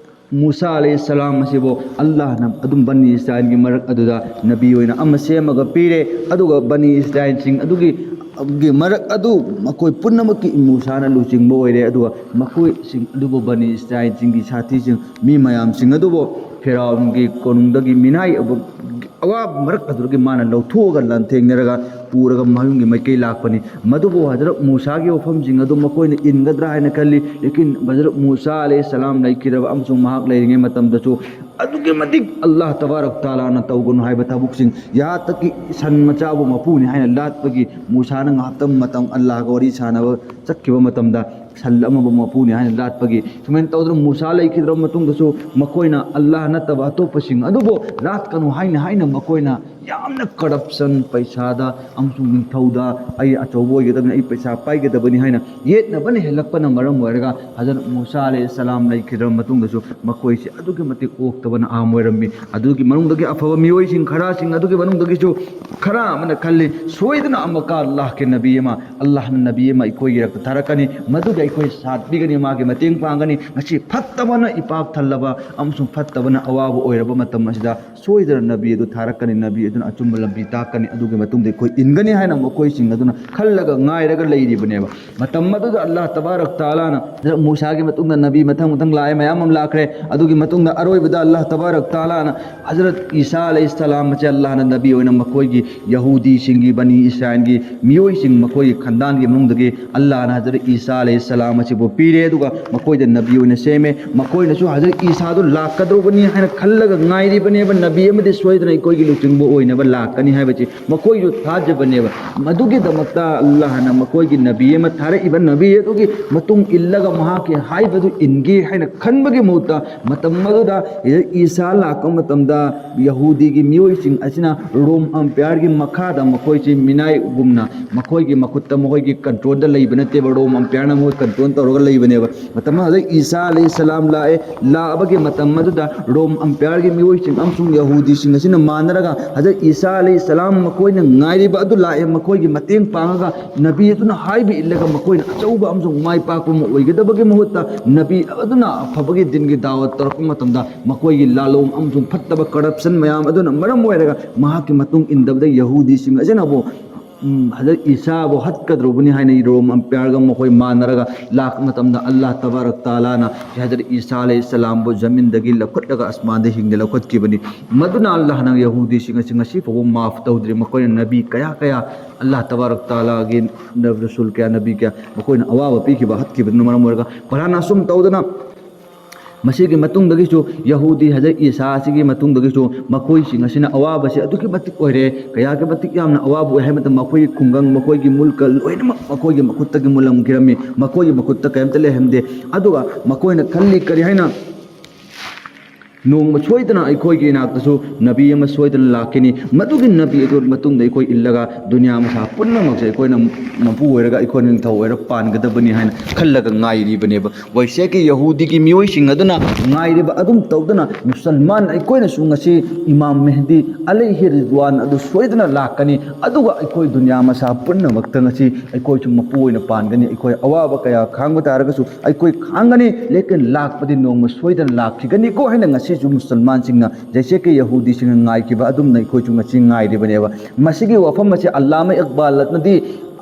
ꯃꯨꯁꯥ ꯑꯂꯩꯍꯤ ꯁꯂꯥꯝ ꯑꯁꯤꯕꯨ ꯑꯜꯂꯥꯍꯅ ꯑꯗꯨꯝ ꯕꯅꯤ ꯏꯁꯔꯥꯏꯜꯒꯤ ꯃꯔꯛ ꯑꯗꯨꯗ ꯅꯕꯤ ꯑꯣꯏꯅ ꯑꯃ ꯁꯦꯝꯃꯒ ꯄꯤꯔꯦ꯫ ꯑꯗꯨꯒ ꯕꯅꯤ ꯏꯁꯔꯥꯏꯜꯁꯤꯡ ꯑꯗꯨꯒꯤ ꯒꯤ ꯃꯔꯛ ꯑꯗꯨ ꯃꯈꯣꯏ ꯄꯨꯝꯅꯃꯛꯀꯤ ꯃꯨꯁꯥꯅ ꯂꯨꯆꯤꯡꯕ ꯑꯣꯏꯔꯦ꯫ ꯑꯗꯨꯒ ꯃꯈꯣꯏꯁꯤꯡ ꯑꯗꯨꯕꯨ ꯕꯅꯤ ꯏꯁꯔꯥꯏꯜꯁꯤꯡꯒꯤ ꯁꯥꯊꯤꯁꯤꯡ, ꯃꯤ ꯃꯌꯥꯝꯁꯤꯡ ꯑꯗꯨꯕꯨ ꯐꯤꯔꯥꯎꯟꯒꯤ ꯀꯣꯅꯨꯡꯗꯒꯤ ꯃꯤꯅꯥꯏ ꯑꯋꯥꯕ ꯃꯔꯛ ꯑꯗꯨꯗꯒꯤ ꯃꯥꯅ ꯂꯧꯊꯣꯛꯑꯒ ꯂꯥꯟꯊꯦꯡꯅꯔꯒ ꯄꯨꯔꯒ ꯃꯌꯨꯝꯒꯤ ꯃꯥꯏꯀꯩ ꯂꯥꯛꯄꯅꯤ꯫ ꯃꯗꯨꯕꯨ ꯍꯖꯔꯠ ꯃꯨꯁꯥꯒꯤ ꯋꯥꯐꯝꯁꯤꯡ ꯑꯗꯨ ꯃꯈꯣꯏꯅ ꯏꯟꯒꯗ꯭ꯔꯥ ꯍꯥꯏꯅ ꯈꯜꯂꯤ꯫ ꯂꯦꯀꯤꯟ ꯍꯖꯔꯠ ꯃꯨꯁꯥ ꯑꯂꯩꯍꯤ ꯁꯂꯥꯝ ꯂꯩꯈꯤꯗ꯭ꯔꯕ ꯑꯃꯁꯨꯡ ꯃꯍꯥꯛ ꯂꯩꯔꯤꯉꯩ ꯃꯇꯝꯗꯁꯨ ꯑꯗꯨꯛꯀꯤ ꯃꯇꯤꯛ ꯑꯜꯂꯥꯍ ꯇꯕꯥꯔꯛ ꯇꯥꯂꯥꯅ ꯇꯧꯒꯅꯨ ꯍꯥꯏꯕ ꯊꯕꯛꯁꯤꯡ, ꯌꯥꯇꯀꯤ ꯁꯟ ꯃꯆꯥꯕꯨ ꯃꯄꯨꯅꯤ ꯍꯥꯏꯅ ꯂꯥꯠꯄꯒꯤ ꯃꯨꯁꯥꯅ ꯉꯥꯏꯍꯥꯛꯇꯪ ꯃꯇꯝ ꯑꯜꯂꯥꯍꯒ ꯋꯥꯔꯤ ꯁꯥꯟꯅꯕ ꯆꯠꯈꯤꯕ ꯃꯇꯝꯗ ꯁꯟ ꯑꯃꯕꯨ ꯃꯄꯨꯅꯤ ꯍꯥꯏꯅ ꯂꯥꯠꯄꯒꯤ, ꯁꯨꯃꯥꯏꯅ ꯇꯧꯗꯅ ꯃꯨꯁꯥ ꯂꯩꯈꯤꯗ꯭ꯔꯕ ꯃꯇꯨꯡꯗꯁꯨ ꯃꯈꯣꯏꯅ ꯑꯜꯂꯥꯍ ꯅꯠꯇꯕ ꯑꯇꯣꯞꯄꯁꯤꯡ ꯑꯗꯨꯕꯨ ꯂꯥꯠꯀꯅꯨ ꯍꯥꯏꯅ ꯍꯥꯏꯅ ꯃꯈꯣꯏꯅ ꯌꯥꯝꯅ ꯀꯔꯞꯁꯟ, ꯄꯩꯁꯥꯗ ꯑꯃꯁꯨꯡ ꯅꯤꯡꯊꯧꯗ ꯑꯩ ꯑꯆꯧꯕ ꯑꯣꯏꯒꯗꯕꯅꯤ, ꯑꯩ ꯄꯩꯁꯥ ꯄꯥꯏꯒꯗꯕꯅꯤ ꯍꯥꯏꯅ ꯌꯦꯠꯅꯕꯅ ꯍꯦꯜꯂꯛꯄꯅ ꯃꯔꯝ ꯑꯣꯏꯔꯒ ꯍꯖꯔꯠ ꯃꯨꯁꯥ ꯑꯂꯩꯍꯤ ꯁꯂꯥꯝ ꯂꯩꯈꯤꯗ꯭ꯔꯕ ꯃꯇꯨꯡꯗꯁꯨ ꯃꯈꯣꯏꯁꯦ ꯑꯗꯨꯛꯀꯤ ꯃꯇꯤꯛ ꯑꯣꯛꯇꯕꯅ ꯑꯥꯝ ꯑꯣꯏꯔꯝꯃꯤ꯫ ꯑꯗꯨꯒꯤ ꯃꯅꯨꯡꯗꯒꯤ ꯑꯐꯕ ꯃꯤꯑꯣꯏꯁꯤꯡ ꯈꯔꯁꯤꯡ ꯑꯗꯨꯒꯤ ꯃꯅꯨꯡꯗꯒꯤꯁꯨ ꯈꯔ ꯑꯃꯅ ꯈꯜꯂꯤ, ꯁꯣꯏꯗꯅ ꯑꯃꯨꯛꯀ ꯑꯜꯂꯥꯍꯀꯤ ꯅꯕꯤ ꯑꯃ, ꯑꯜꯂꯥꯍꯅ ꯅꯕꯤ ꯑꯃ ꯑꯩꯈꯣꯏꯒꯤ ꯏꯔꯛꯇ ꯊꯥꯔꯛꯀꯅꯤ, ꯃꯗꯨꯒ ꯑꯩꯈꯣꯏ ꯁꯥꯠ ꯄꯤꯒꯅꯤ, ꯃꯥꯒꯤ ꯃꯇꯦꯡ ꯄꯥꯡꯒꯅꯤ꯫ ꯉꯁꯤ ꯐꯠꯇꯕꯅ ꯏꯄꯥꯛ ꯊꯜꯂꯕ ꯑꯃꯁꯨꯡ ꯐꯠꯇꯕꯅ ꯑꯋꯥꯕ ꯑꯣꯏꯔꯕ ꯃꯇꯝ ꯑꯁꯤꯗ ꯁꯣꯏꯗꯅ ꯅꯕꯤ ꯑꯗꯨ ꯊꯥꯔꯛꯀꯅꯤ, ꯅꯕꯤ ꯑꯗꯨꯅ ꯑꯆꯨꯝꯕ ꯂꯝꯕꯤ ꯇꯥꯛꯀꯅꯤ, ꯑꯗꯨꯒꯤ ꯃꯇꯨꯡꯗ ꯑꯩꯈꯣꯏ ꯏꯟꯒꯅꯤ ꯍꯥꯏꯅ ꯃꯈꯣꯏꯁꯤꯡ ꯑꯗꯨꯅ ꯈꯜꯂꯒ ꯉꯥꯏꯔꯒ ꯂꯩꯔꯤꯕꯅꯦꯕ꯫ ꯃꯇꯝ ꯑꯗꯨꯗ ꯑꯜꯂꯥꯍ ꯇꯕꯥꯔꯛ ꯇꯥꯂꯥꯅ ꯍꯖꯔꯠ ꯃꯨꯁꯥꯒꯤ ꯃꯇꯨꯡꯗ ꯅꯕꯤ ꯃꯊꯪ ꯃꯊꯪ ꯂꯥꯛꯑꯦ, ꯃꯌꯥꯝ ꯑꯃ ꯂꯥꯛꯈ꯭ꯔꯦ꯫ ꯑꯗꯨꯒꯤ ꯃꯇꯨꯡꯗ ꯑꯔꯣꯏꯕꯗ ꯑꯜꯂꯥꯍ ꯇꯕꯥꯔꯛ ꯇꯥꯂꯥꯅ ꯍꯖꯔꯠ ꯏꯁꯥ ꯑꯂꯩꯍꯤ ꯁꯂꯥꯝ ꯑꯁꯦ ꯑꯜꯂꯥꯍꯅ ꯅꯕꯤ ꯑꯣꯏꯅ ꯃꯈꯣꯏꯒꯤ ꯌꯍꯨꯗꯤꯁꯤꯡꯒꯤ, ꯕꯅꯤ ꯏꯁꯔꯥꯏꯜꯒꯤ ꯃꯤꯑꯣꯏꯁꯤꯡ, ꯃꯈꯣꯏꯒꯤ ꯈꯟꯗꯥꯡꯒꯤ ꯃꯅꯨꯡꯗꯒꯤ ꯑꯜꯂꯥꯍꯅ ꯍꯖꯔꯠ ꯏꯁꯥ ꯑꯂꯩꯍꯤ ꯁꯂꯥꯝ ꯑꯁꯤꯕꯨ ꯄꯤꯔꯦ, ꯑꯗꯨꯒ ꯃꯈꯣꯏꯗ ꯅꯕꯤ ꯑꯣꯏꯅ ꯁꯦꯝꯃꯦ꯫ ꯃꯈꯣꯏꯅꯁꯨ ꯍꯖꯔꯠ ꯏꯁꯥꯗꯨ ꯂꯥꯛꯀꯗꯧꯕꯅꯤ ꯍꯥꯏꯅ ꯈꯜꯂꯒ ꯉꯥꯏꯔꯤꯕꯅꯦꯕ, ꯅꯕꯤ ꯑꯃꯗꯤ ꯁꯣꯏꯗꯅ ꯑꯩꯈꯣꯏꯒꯤ ꯂꯨꯆꯤꯡꯕ ꯑꯣꯏꯅ꯫ ꯅꯕ ꯂꯥꯛꯀꯅꯤ ꯍꯥꯏꯕꯁꯤ ꯃꯈꯣꯏꯁꯨ ꯊꯥꯖꯕꯅꯦꯕ꯫ ꯃꯗꯨꯒꯤꯗꯃꯛꯇ ꯑꯜꯂꯥꯍꯅ ꯃꯈꯣꯏꯒꯤ ꯅꯕꯤ ꯑꯃ ꯊꯥꯔꯛꯏꯕ, ꯅꯕꯤ ꯑꯗꯨꯒꯤ ꯃꯇꯨꯡ ꯏꯜꯂꯒ ꯃꯍꯥꯛꯀꯤ ꯍꯥꯏꯕꯗꯨ ꯏꯟꯒꯦ ꯍꯥꯏꯅ ꯈꯟꯕꯒꯤ ꯃꯍꯨꯠꯇ, ꯃꯇꯝ ꯑꯗꯨꯗ ꯏꯁꯥ ꯂꯥꯛꯄ ꯃꯇꯝꯗ ꯌꯍꯨꯗꯤꯒꯤ ꯃꯤꯑꯣꯏꯁꯤꯡ ꯑꯁꯤꯅ ꯔꯣꯝ ꯑꯝꯄꯤꯌꯔꯒꯤ ꯃꯈꯥꯗ ꯃꯈꯣꯏꯁꯤ ꯃꯤꯅꯥꯏꯒꯨꯝꯅ ꯃꯈꯣꯏꯒꯤ ꯃꯈꯨꯠꯇ, ꯃꯈꯣꯏꯒꯤ ꯀꯟꯇ꯭ꯔꯣꯜꯗ ꯂꯩꯕ ꯅꯠꯇꯦꯕ꯫ ꯔꯣꯝ ꯑꯝꯄꯤꯌꯔꯅ ꯃꯈꯣꯏ ꯀꯟꯇ꯭ꯔꯣꯜ ꯇꯧꯔꯒ ꯂꯩꯕꯅꯦꯕ꯫ ꯃꯇꯝ ꯑꯗꯨꯗ ꯏꯁꯥ ꯑꯂꯩꯍꯤ ꯁꯂꯥꯝ ꯂꯥꯛꯑꯦ꯫ ꯂꯥꯛꯑꯕꯒꯤ ꯃꯇꯝ ꯑꯗꯨꯗ ꯔꯣꯝ ꯑꯝꯄꯤꯌꯔꯒꯤ ꯃꯤꯑꯣꯏꯁꯤꯡ ꯑꯃꯁꯨꯡ ꯌꯍꯨꯗꯤꯁꯤꯡ ꯑꯁꯤꯅ ꯃꯥꯟꯅꯔꯒ ꯍꯖꯔꯠ ꯏꯁꯥ ꯑꯂꯩꯍꯤ ꯁꯂꯥꯝ ꯃꯈꯣꯏꯅ ꯉꯥꯏꯔꯤꯕ ꯑꯗꯨ ꯂꯥꯛꯑꯦ꯫ ꯃꯈꯣꯏꯒꯤ ꯃꯇꯦꯡ ꯄꯥꯡꯉꯒ ꯅꯕꯤ ꯑꯗꯨꯅ ꯍꯥꯏꯕ ꯏꯜꯂꯒ ꯃꯈꯣꯏꯅ ꯑꯆꯧꯕ ꯑꯃꯁꯨꯡ ꯃꯥꯏ ꯄꯥꯛꯄ ꯑꯃ ꯑꯣꯏꯒꯗꯕꯒꯤ ꯃꯍꯨꯠꯇ, ꯅꯕꯤ ꯑꯗꯨꯅ ꯑꯐꯕꯒꯤ ꯗꯤꯟꯒꯤ ꯗꯥꯋꯠ ꯇꯧꯔꯛꯄ ꯃꯇꯝꯗ ꯃꯈꯣꯏꯒꯤ ꯂꯥꯂꯣꯡ ꯑꯃꯁꯨꯡ ꯐꯠꯇꯕ ꯀꯔꯞꯁꯟ ꯃꯌꯥꯝ ꯑꯗꯨꯅ ꯃꯔꯝ ꯑꯣꯏꯔꯒ ꯃꯍꯥꯛꯀꯤ ꯃꯇꯨꯡ ꯏꯟꯗꯕꯗ ꯌꯍꯨꯗꯤꯁꯤꯡ ꯑꯁꯤꯅꯕꯨ ꯎꯝ, ꯍꯖꯔꯠ ꯏꯁꯥꯕꯨ ꯍꯠꯀꯗꯧꯔꯕꯅꯤ ꯍꯥꯏꯅ ꯔꯣꯝ ꯑꯝꯄꯤꯌꯔꯒ ꯃꯈꯣꯏ ꯃꯥꯟꯅꯔꯒ ꯂꯥꯛꯄ ꯃꯇꯝꯗ, ꯑꯜꯂꯥꯍ ꯇꯕꯥꯔꯛ ꯇꯥꯂꯥꯅ ꯍꯖꯔꯠ ꯏꯁꯥ ꯑꯂꯩꯍꯤ ꯁꯂꯥꯝꯕꯨ ꯖꯃꯤꯟꯗꯒꯤ ꯂꯧꯈꯠꯂꯒ ꯑꯁꯃꯥꯟꯗ ꯍꯤꯡꯅ ꯂꯧꯈꯠꯈꯤꯕꯅꯤ꯫ ꯃꯗꯨꯅ ꯑꯜꯂꯥꯍꯅ ꯌꯍꯨꯗꯤꯁꯤꯡ ꯑꯁꯤ ꯉꯁꯤ ꯐꯥꯎꯕ ꯃꯥꯐ ꯇꯧꯗ꯭ꯔꯤ꯫ ꯃꯈꯣꯏꯅ ꯅꯕꯤ ꯀꯌꯥ ꯀꯌꯥ, ꯑꯜꯂꯥꯍ ꯇꯕꯥꯔꯛ ꯇꯥꯂꯥꯒꯤ ꯔꯁꯨꯜ ꯀꯌꯥ, ꯅꯕꯤ ꯀꯌꯥ ꯃꯈꯣꯏꯅ ꯑꯋꯥꯕ ꯄꯤꯈꯤꯕ, ꯍꯠꯈꯤꯕꯗꯨꯅ ꯃꯔꯝ ꯑꯣꯏꯔꯒ, ꯐꯂꯥꯅ ꯑꯁꯨꯝ ꯇꯧꯗꯅ ꯃꯁꯤꯒꯤ ꯃꯇꯨꯡꯗꯒꯤꯁꯨ ꯌꯍꯨꯗꯤ ꯍꯖꯔꯠ ꯏꯁꯥ ꯑꯁꯤꯒꯤ ꯃꯇꯨꯡꯗꯒꯤꯁꯨ ꯃꯈꯣꯏꯁꯤꯡ ꯑꯁꯤꯅ ꯑꯋꯥꯕꯁꯤ ꯑꯗꯨꯛꯀꯤ ꯃꯇꯤꯛ ꯑꯣꯏꯔꯦ, ꯀꯌꯥꯒꯤ ꯃꯇꯤꯛ ꯌꯥꯝꯅ ꯑꯋꯥꯕ ꯑꯣꯏ ꯍꯥꯏꯕ ꯃꯇꯝꯗ ꯃꯈꯣꯏꯒꯤ ꯈꯨꯡꯒꯪ, ꯃꯈꯣꯏꯒꯤ ꯃꯨꯜꯀ ꯂꯣꯏꯅꯃꯛ ꯃꯈꯣꯏꯒꯤ ꯃꯈꯨꯠꯇꯒꯤ ꯃꯨꯜꯂꯝꯈꯤꯔꯝꯃꯤ꯫ ꯃꯈꯣꯏꯒꯤ ꯃꯈꯨꯠꯇ ꯀꯔꯤꯝꯇ ꯂꯩꯍꯟꯗꯦ꯫ ꯑꯗꯨꯒ ꯃꯈꯣꯏꯅ ꯈꯜꯂꯤ ꯀꯔꯤ ꯍꯥꯏꯅ, ꯅꯣꯡꯃ ꯁꯣꯏꯗꯅ ꯑꯩꯈꯣꯏꯒꯤ ꯏꯅꯥꯛꯇꯁꯨ ꯅꯕꯤ ꯑꯃ ꯁꯣꯏꯗꯅ ꯂꯥꯛꯈꯤꯅꯤ꯫ ꯃꯗꯨꯒꯤ ꯅꯕꯤ ꯑꯗꯨ ꯃꯇꯨꯡꯗ ꯑꯩꯈꯣꯏ ꯏꯜꯂꯒ ꯗꯨꯅꯤꯌꯥ ꯃꯁꯥ ꯄꯨꯝꯅꯃꯛꯁꯦ ꯑꯩꯈꯣꯏꯅ ꯃꯄꯨ ꯑꯣꯏꯔꯒ, ꯑꯩꯈꯣꯏꯅ ꯅꯤꯡꯊꯧ ꯑꯣꯏꯔꯒ ꯄꯥꯟꯒꯗꯕꯅꯤ ꯍꯥꯏꯅ ꯈꯜꯂꯒ ꯉꯥꯏꯔꯤꯕꯅꯦꯕ꯫ ꯋꯥꯏꯁꯦꯛꯀꯤ ꯌꯍꯨꯗꯤꯒꯤ ꯃꯤꯑꯣꯏꯁꯤꯡ ꯑꯗꯨꯅ ꯉꯥꯏꯔꯤꯕ ꯑꯗꯨꯝ ꯇꯧꯗꯅ, ꯃꯨꯁꯜꯃꯥꯟ ꯑꯩꯈꯣꯏꯅꯁꯨ ꯉꯁꯤ ꯏꯃꯥꯝ ꯃꯦꯍꯗꯤ ꯑꯂꯩꯍꯤ ꯔꯤꯗ꯭ꯋꯥꯟ ꯑꯗꯨ ꯁꯣꯏꯗꯅ ꯂꯥꯛꯀꯅꯤ, ꯑꯗꯨꯒ ꯑꯩꯈꯣꯏ ꯗꯨꯅꯤꯌꯥ ꯃꯁꯥ ꯄꯨꯝꯅꯃꯛꯇ ꯉꯁꯤ ꯑꯩꯈꯣꯏꯁꯨ ꯃꯄꯨ ꯑꯣꯏꯅ ꯄꯥꯟꯒꯅꯤ꯫ ꯑꯩꯈꯣꯏ ꯑꯋꯥꯕ ꯀꯌꯥ ꯈꯥꯡꯕ ꯇꯥꯔꯒꯁꯨ ꯑꯩꯈꯣꯏ ꯈꯥꯡꯒꯅꯤ, ꯂꯦꯀꯤꯟ ꯂꯥꯛꯄꯗꯤ ꯅꯣꯡꯃ ꯁꯣꯏꯗꯅ ꯂꯥꯛꯈꯤꯒꯅꯤꯀꯣ ꯍꯥꯏꯅ ꯉꯁꯤꯁꯨ ꯃꯨꯁꯜꯃꯥꯟꯁꯤꯡꯅ, ꯖꯩꯁꯦ ꯀꯤ ꯌꯍꯨꯗꯤꯁꯤꯡꯅ ꯉꯥꯏꯈꯤꯕ ꯑꯗꯨꯝꯅ ꯑꯩꯈꯣꯏꯁꯨ ꯉꯁꯤ ꯉꯥꯏꯔꯤꯕꯅꯦꯕ꯫ ꯃꯁꯤꯒꯤ ꯋꯥꯐꯝ ꯑꯁꯤ ꯑꯜꯂꯥꯃꯥ ꯏꯛꯕꯥꯜꯅꯗꯤ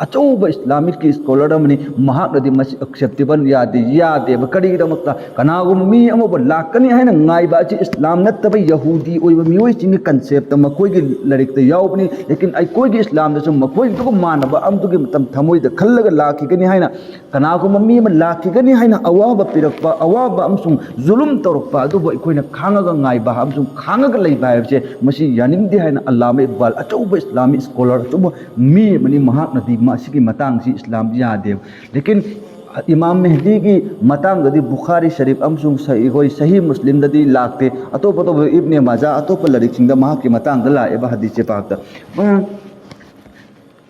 ꯑꯆꯧꯕ ꯏꯁꯂꯥꯃꯤꯛꯀꯤ ꯁ꯭ꯀꯣꯂꯔ ꯑꯃꯅꯤ꯫ ꯃꯍꯥꯛꯅꯗꯤ ꯃꯁꯤ ꯑꯦꯛꯁꯦꯞꯇꯦꯕꯜ ꯌꯥꯗꯦ, ꯌꯥꯗꯦꯕ꯫ ꯀꯔꯤꯒꯤꯗꯃꯛꯇ? ꯀꯅꯥꯒꯨꯝꯕ ꯃꯤ ꯑꯃꯕꯨ ꯂꯥꯛꯀꯅꯤ ꯍꯥꯏꯅ ꯉꯥꯏꯕ ꯑꯁꯤ ꯏꯁꯂꯥꯝ ꯅꯠꯇꯕ ꯌꯍꯨꯗꯤ ꯑꯣꯏꯕ ꯃꯤꯑꯣꯏꯁꯤꯡꯒꯤ ꯀꯟꯁꯦꯞꯇ ꯃꯈꯣꯏꯒꯤ ꯂꯥꯏꯔꯤꯛꯇ ꯌꯥꯎꯕꯅꯤ꯫ ꯂꯦꯀꯤꯟ ꯑꯩꯈꯣꯏꯒꯤ ꯏꯁꯂꯥꯝꯗꯁꯨ ꯃꯈꯣꯏꯗꯨꯒ ꯃꯥꯟꯅꯕ ꯑꯗꯨꯒꯤ ꯃꯇꯝ ꯊꯃꯣꯏꯗ ꯈꯜꯂꯒ ꯂꯥꯛꯈꯤꯒꯅꯤ ꯍꯥꯏꯅ, ꯀꯅꯥꯒꯨꯝꯕ ꯃꯤ ꯑꯃ ꯂꯥꯛꯈꯤꯒꯅꯤ ꯍꯥꯏꯅ ꯑꯋꯥꯕ ꯄꯤꯔꯛꯄ, ꯑꯋꯥꯕ ꯑꯃꯁꯨꯡ ꯖꯨꯂꯨꯝ ꯇꯧꯔꯛꯄ ꯑꯗꯨꯕꯨ ꯑꯩꯈꯣꯏꯅ ꯈꯥꯡꯉꯒ ꯉꯥꯏꯕ ꯑꯃꯁꯨꯡ ꯈꯥꯡꯉꯒ ꯂꯩꯕ ꯍꯥꯏꯕꯁꯦ ꯃꯁꯤ ꯌꯥꯅꯤꯡꯗꯦ ꯍꯥꯏꯅ ꯑꯜꯂꯥꯃꯥ ꯏꯛꯕꯥꯜ, ꯑꯆꯧꯕ ꯏꯁꯂꯥꯃꯤꯛ ꯁ꯭ꯀꯣꯂꯔ, ꯑꯆꯧꯕ ꯃꯤ ꯑꯃꯅꯤ꯫ ꯃꯍꯥꯛꯅꯗꯤ ꯃꯁꯤꯒꯤ ꯃꯇꯥꯡꯁꯤ ꯏꯁꯂꯥꯝ ꯌꯥꯗꯦꯕ꯫ ꯂꯦꯀꯤꯟ ꯏꯃꯥꯝ ꯃꯦꯍꯗꯤꯒꯤ ꯃꯇꯥꯡꯗꯗꯤ ꯕꯨꯈꯥꯔꯤ ꯁꯔꯤꯐ ꯑꯃꯁꯨꯡ ꯁꯍꯤ-, ꯑꯩꯈꯣꯏ ꯁꯍꯤ ꯃꯨꯁꯂꯤꯝꯗꯗꯤ ꯂꯥꯛꯇꯦ꯫ ꯑꯇꯣꯞ ꯑꯇꯣꯞꯄ ꯏꯕꯅꯦ ꯃꯥꯖꯥ, ꯑꯇꯣꯞꯄ ꯂꯥꯏꯔꯤꯛꯁꯤꯡꯗ ꯃꯍꯥꯛꯀꯤ ꯃꯇꯥꯡꯗ ꯂꯥꯛꯑꯦꯕ ꯍꯗꯤꯁꯁꯦ ꯄꯥꯛꯇ꯫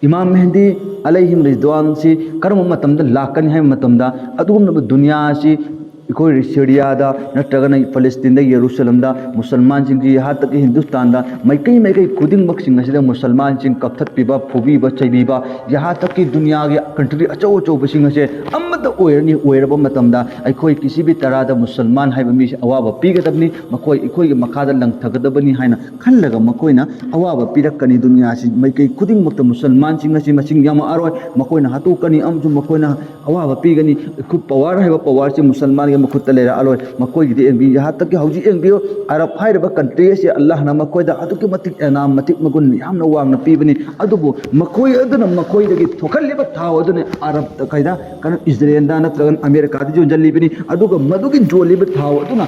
ꯏꯃꯥꯝ ꯃꯦꯍꯗꯤ ꯑꯂꯩꯍꯤꯝ ꯔꯤꯗ꯭ꯋꯥꯟꯁꯤ ꯀꯔꯝꯕ ꯃꯇꯝꯗ ꯂꯥꯛꯀꯅꯤ ꯍꯥꯏꯕ ꯃꯇꯝꯗ, ꯑꯗꯨꯒꯨꯝꯂꯕ ꯗꯨꯅꯤꯌꯥ ꯑꯁꯤ ꯑꯩꯈꯣꯏ ꯁꯤꯔꯤꯌꯥꯗ ꯅꯠꯇ꯭ꯔꯒꯅ ꯐꯂꯁꯇꯤꯟꯗ, ꯌꯦꯔꯨꯁꯂꯝꯗ, ꯃꯨꯁꯜꯃꯥꯟꯁꯤꯡꯒꯤ ꯌꯍꯥ ꯇꯛꯀꯤ ꯍꯤꯟꯗꯨꯁꯇꯥꯟꯗ, ꯃꯥꯏꯀꯩ ꯃꯥꯏꯀꯩ ꯈꯨꯗꯤꯡꯃꯛꯁꯤꯡ ꯑꯁꯤꯗ ꯃꯨꯁꯜꯃꯥꯟꯁꯤꯡ ꯀꯛꯊꯠꯄꯤꯕ, ꯐꯨꯕꯤꯕ, ꯆꯩꯕꯤꯕ, ꯌꯍꯥ ꯇꯛꯀꯤ ꯗꯨꯅꯤꯌꯥꯒꯤ ꯀꯟꯇ꯭ꯔꯤ ꯑꯆꯧ ꯑꯆꯧꯕꯁꯤꯡ ꯑꯁꯦ ꯑꯃꯠꯇ ꯑꯣꯏꯔꯅꯤ꯫ ꯑꯣꯏꯔꯕ ꯃꯇꯝꯗ ꯑꯩꯈꯣꯏ ꯀꯤꯁꯤꯕꯤ ꯇꯔꯥꯗ ꯃꯨꯁꯜꯃꯥꯟ ꯍꯥꯏꯕ ꯃꯤꯁꯦ ꯑꯋꯥꯕ ꯄꯤꯒꯗꯕꯅꯤ, ꯃꯈꯣꯏ ꯑꯩꯈꯣꯏꯒꯤ ꯃꯈꯥꯗ ꯂꯪꯊꯒꯗꯕꯅꯤ ꯍꯥꯏꯅ ꯈꯜꯂꯒ ꯃꯈꯣꯏꯅ ꯑꯋꯥꯕ ꯄꯤꯔꯛꯀꯅꯤ꯫ ꯗꯨꯅꯤꯌꯥꯁꯤ ꯃꯥꯏꯀꯩ ꯈꯨꯗꯤꯡꯃꯛꯇ ꯃꯨꯁꯜꯃꯥꯟꯁꯤꯡ ꯑꯁꯤ ꯃꯁꯤꯡ ꯌꯥꯝꯃꯛꯑꯔꯣꯏ, ꯃꯈꯣꯏꯅ ꯍꯥꯠꯇꯣꯛꯀꯅꯤ ꯑꯃꯁꯨꯡ ꯃꯈꯣꯏꯅ ꯑꯋꯥꯕ ꯄꯤꯒꯅꯤ꯫ ꯈꯨꯠ ꯄꯋꯥꯔ ꯍꯥꯏꯕ ꯄꯋꯥꯔꯁꯤ ꯃꯨꯁꯜꯃꯥꯟꯒꯤ ꯃꯈꯨꯠꯇ ꯂꯩꯔꯛꯑꯔꯣꯏ꯫ ꯃꯈꯣꯏꯒꯤꯗꯤ ꯌꯦꯡꯕꯤꯌꯨ, ꯍꯟꯗꯛꯀꯤ ꯍꯧꯖꯤꯛ ꯌꯦꯡꯕꯤꯌꯨ, ꯑꯔꯕ ꯍꯥꯏꯔꯤꯕ ꯀꯟꯇ꯭ꯔꯤ ꯑꯁꯤ ꯑꯜꯂꯥꯍꯅ ꯃꯈꯣꯏꯗ ꯑꯗꯨꯛꯀꯤ ꯃꯇꯤꯛ ꯏꯅꯥꯝ ꯃꯇꯤꯛ ꯃꯒꯨꯟ ꯌꯥꯝꯅ ꯋꯥꯡꯅ ꯄꯤꯕꯅꯤ꯫ ꯑꯗꯨꯕꯨ ꯃꯈꯣꯏ ꯑꯗꯨꯅ ꯃꯈꯣꯏꯗꯒꯤ ꯊꯣꯛꯍꯜꯂꯤꯕ ꯊꯥꯎ ꯑꯗꯨꯅ ꯑꯔꯕ ꯀꯩꯗ, ꯀꯩꯅꯣ, ꯏꯖꯔꯦꯜꯗ ꯅꯠꯇ꯭ꯔꯒ ꯑꯃꯦꯔꯤꯀꯥꯗ ꯌꯣꯟꯁꯤꯜꯂꯤꯕꯅꯤ꯫ ꯑꯗꯨꯒ ꯃꯗꯨꯒꯤ ꯌꯣꯜꯂꯤꯕ ꯊꯥꯎ ꯑꯗꯨꯅ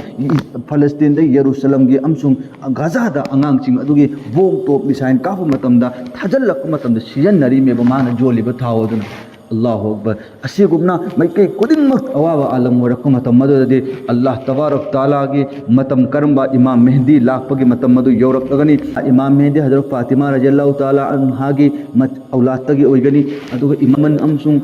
ꯐꯂꯁꯇꯤꯟꯗ, ꯌꯦꯔꯨꯁꯂꯝꯒꯤ ꯑꯃꯁꯨꯡ ꯒꯥꯖꯥꯗ ꯑꯉꯥꯡꯁꯤꯡ ꯑꯗꯨꯒꯤ ꯕꯣꯝ, ꯇꯣꯞ, ꯃꯤꯁꯥꯏꯜ ꯀꯥꯞꯄ ꯃꯇꯝꯗ, ꯊꯥꯖꯤꯜꯂꯛꯄ ꯃꯇꯝꯗ ꯁꯤꯖꯤꯟꯅꯔꯤꯃꯦꯕ ꯃꯥꯅ ꯌꯣꯜꯂꯤꯕ ꯊꯥꯎ ꯑꯗꯨꯅ꯫ ꯑꯜꯂꯥꯍꯨ ꯑꯛꯕꯔ꯫ ꯑꯁꯤꯒꯨꯝꯅ ꯃꯥꯏꯀꯩ ꯈꯨꯗꯤꯡꯃꯛ ꯑꯋꯥꯕ ꯑꯥꯂꯝ ꯑꯣꯏꯔꯛꯄ ꯃꯇꯝ ꯑꯗꯨꯗꯗꯤ, ꯑꯜꯂꯥꯍ ꯇꯕꯥꯔꯛ ꯇꯥꯂꯥꯒꯤ ꯃꯇꯝ, ꯀꯔꯝꯕ ꯏꯃꯥꯝ ꯃꯦꯍꯗꯤ ꯂꯥꯛꯄꯒꯤ ꯃꯇꯝ ꯑꯗꯨ ꯌꯧꯔꯛꯂꯒꯅꯤ꯫ ꯏꯃꯥꯝ ꯃꯦꯍꯗꯤ ꯍꯖꯔꯠ ꯐꯥꯇꯤꯃꯥ ꯔꯖꯤꯌꯜꯂꯥꯍꯨ ꯇꯥꯂꯥ ꯑꯟꯍꯥꯒꯤ ꯃꯠ-, ꯑꯧꯂꯥꯗꯇꯒꯤ ꯑꯣꯏꯒꯅꯤ꯫ ꯑꯗꯨꯒ ꯏꯃꯥꯝ ꯑꯃꯁꯨꯡ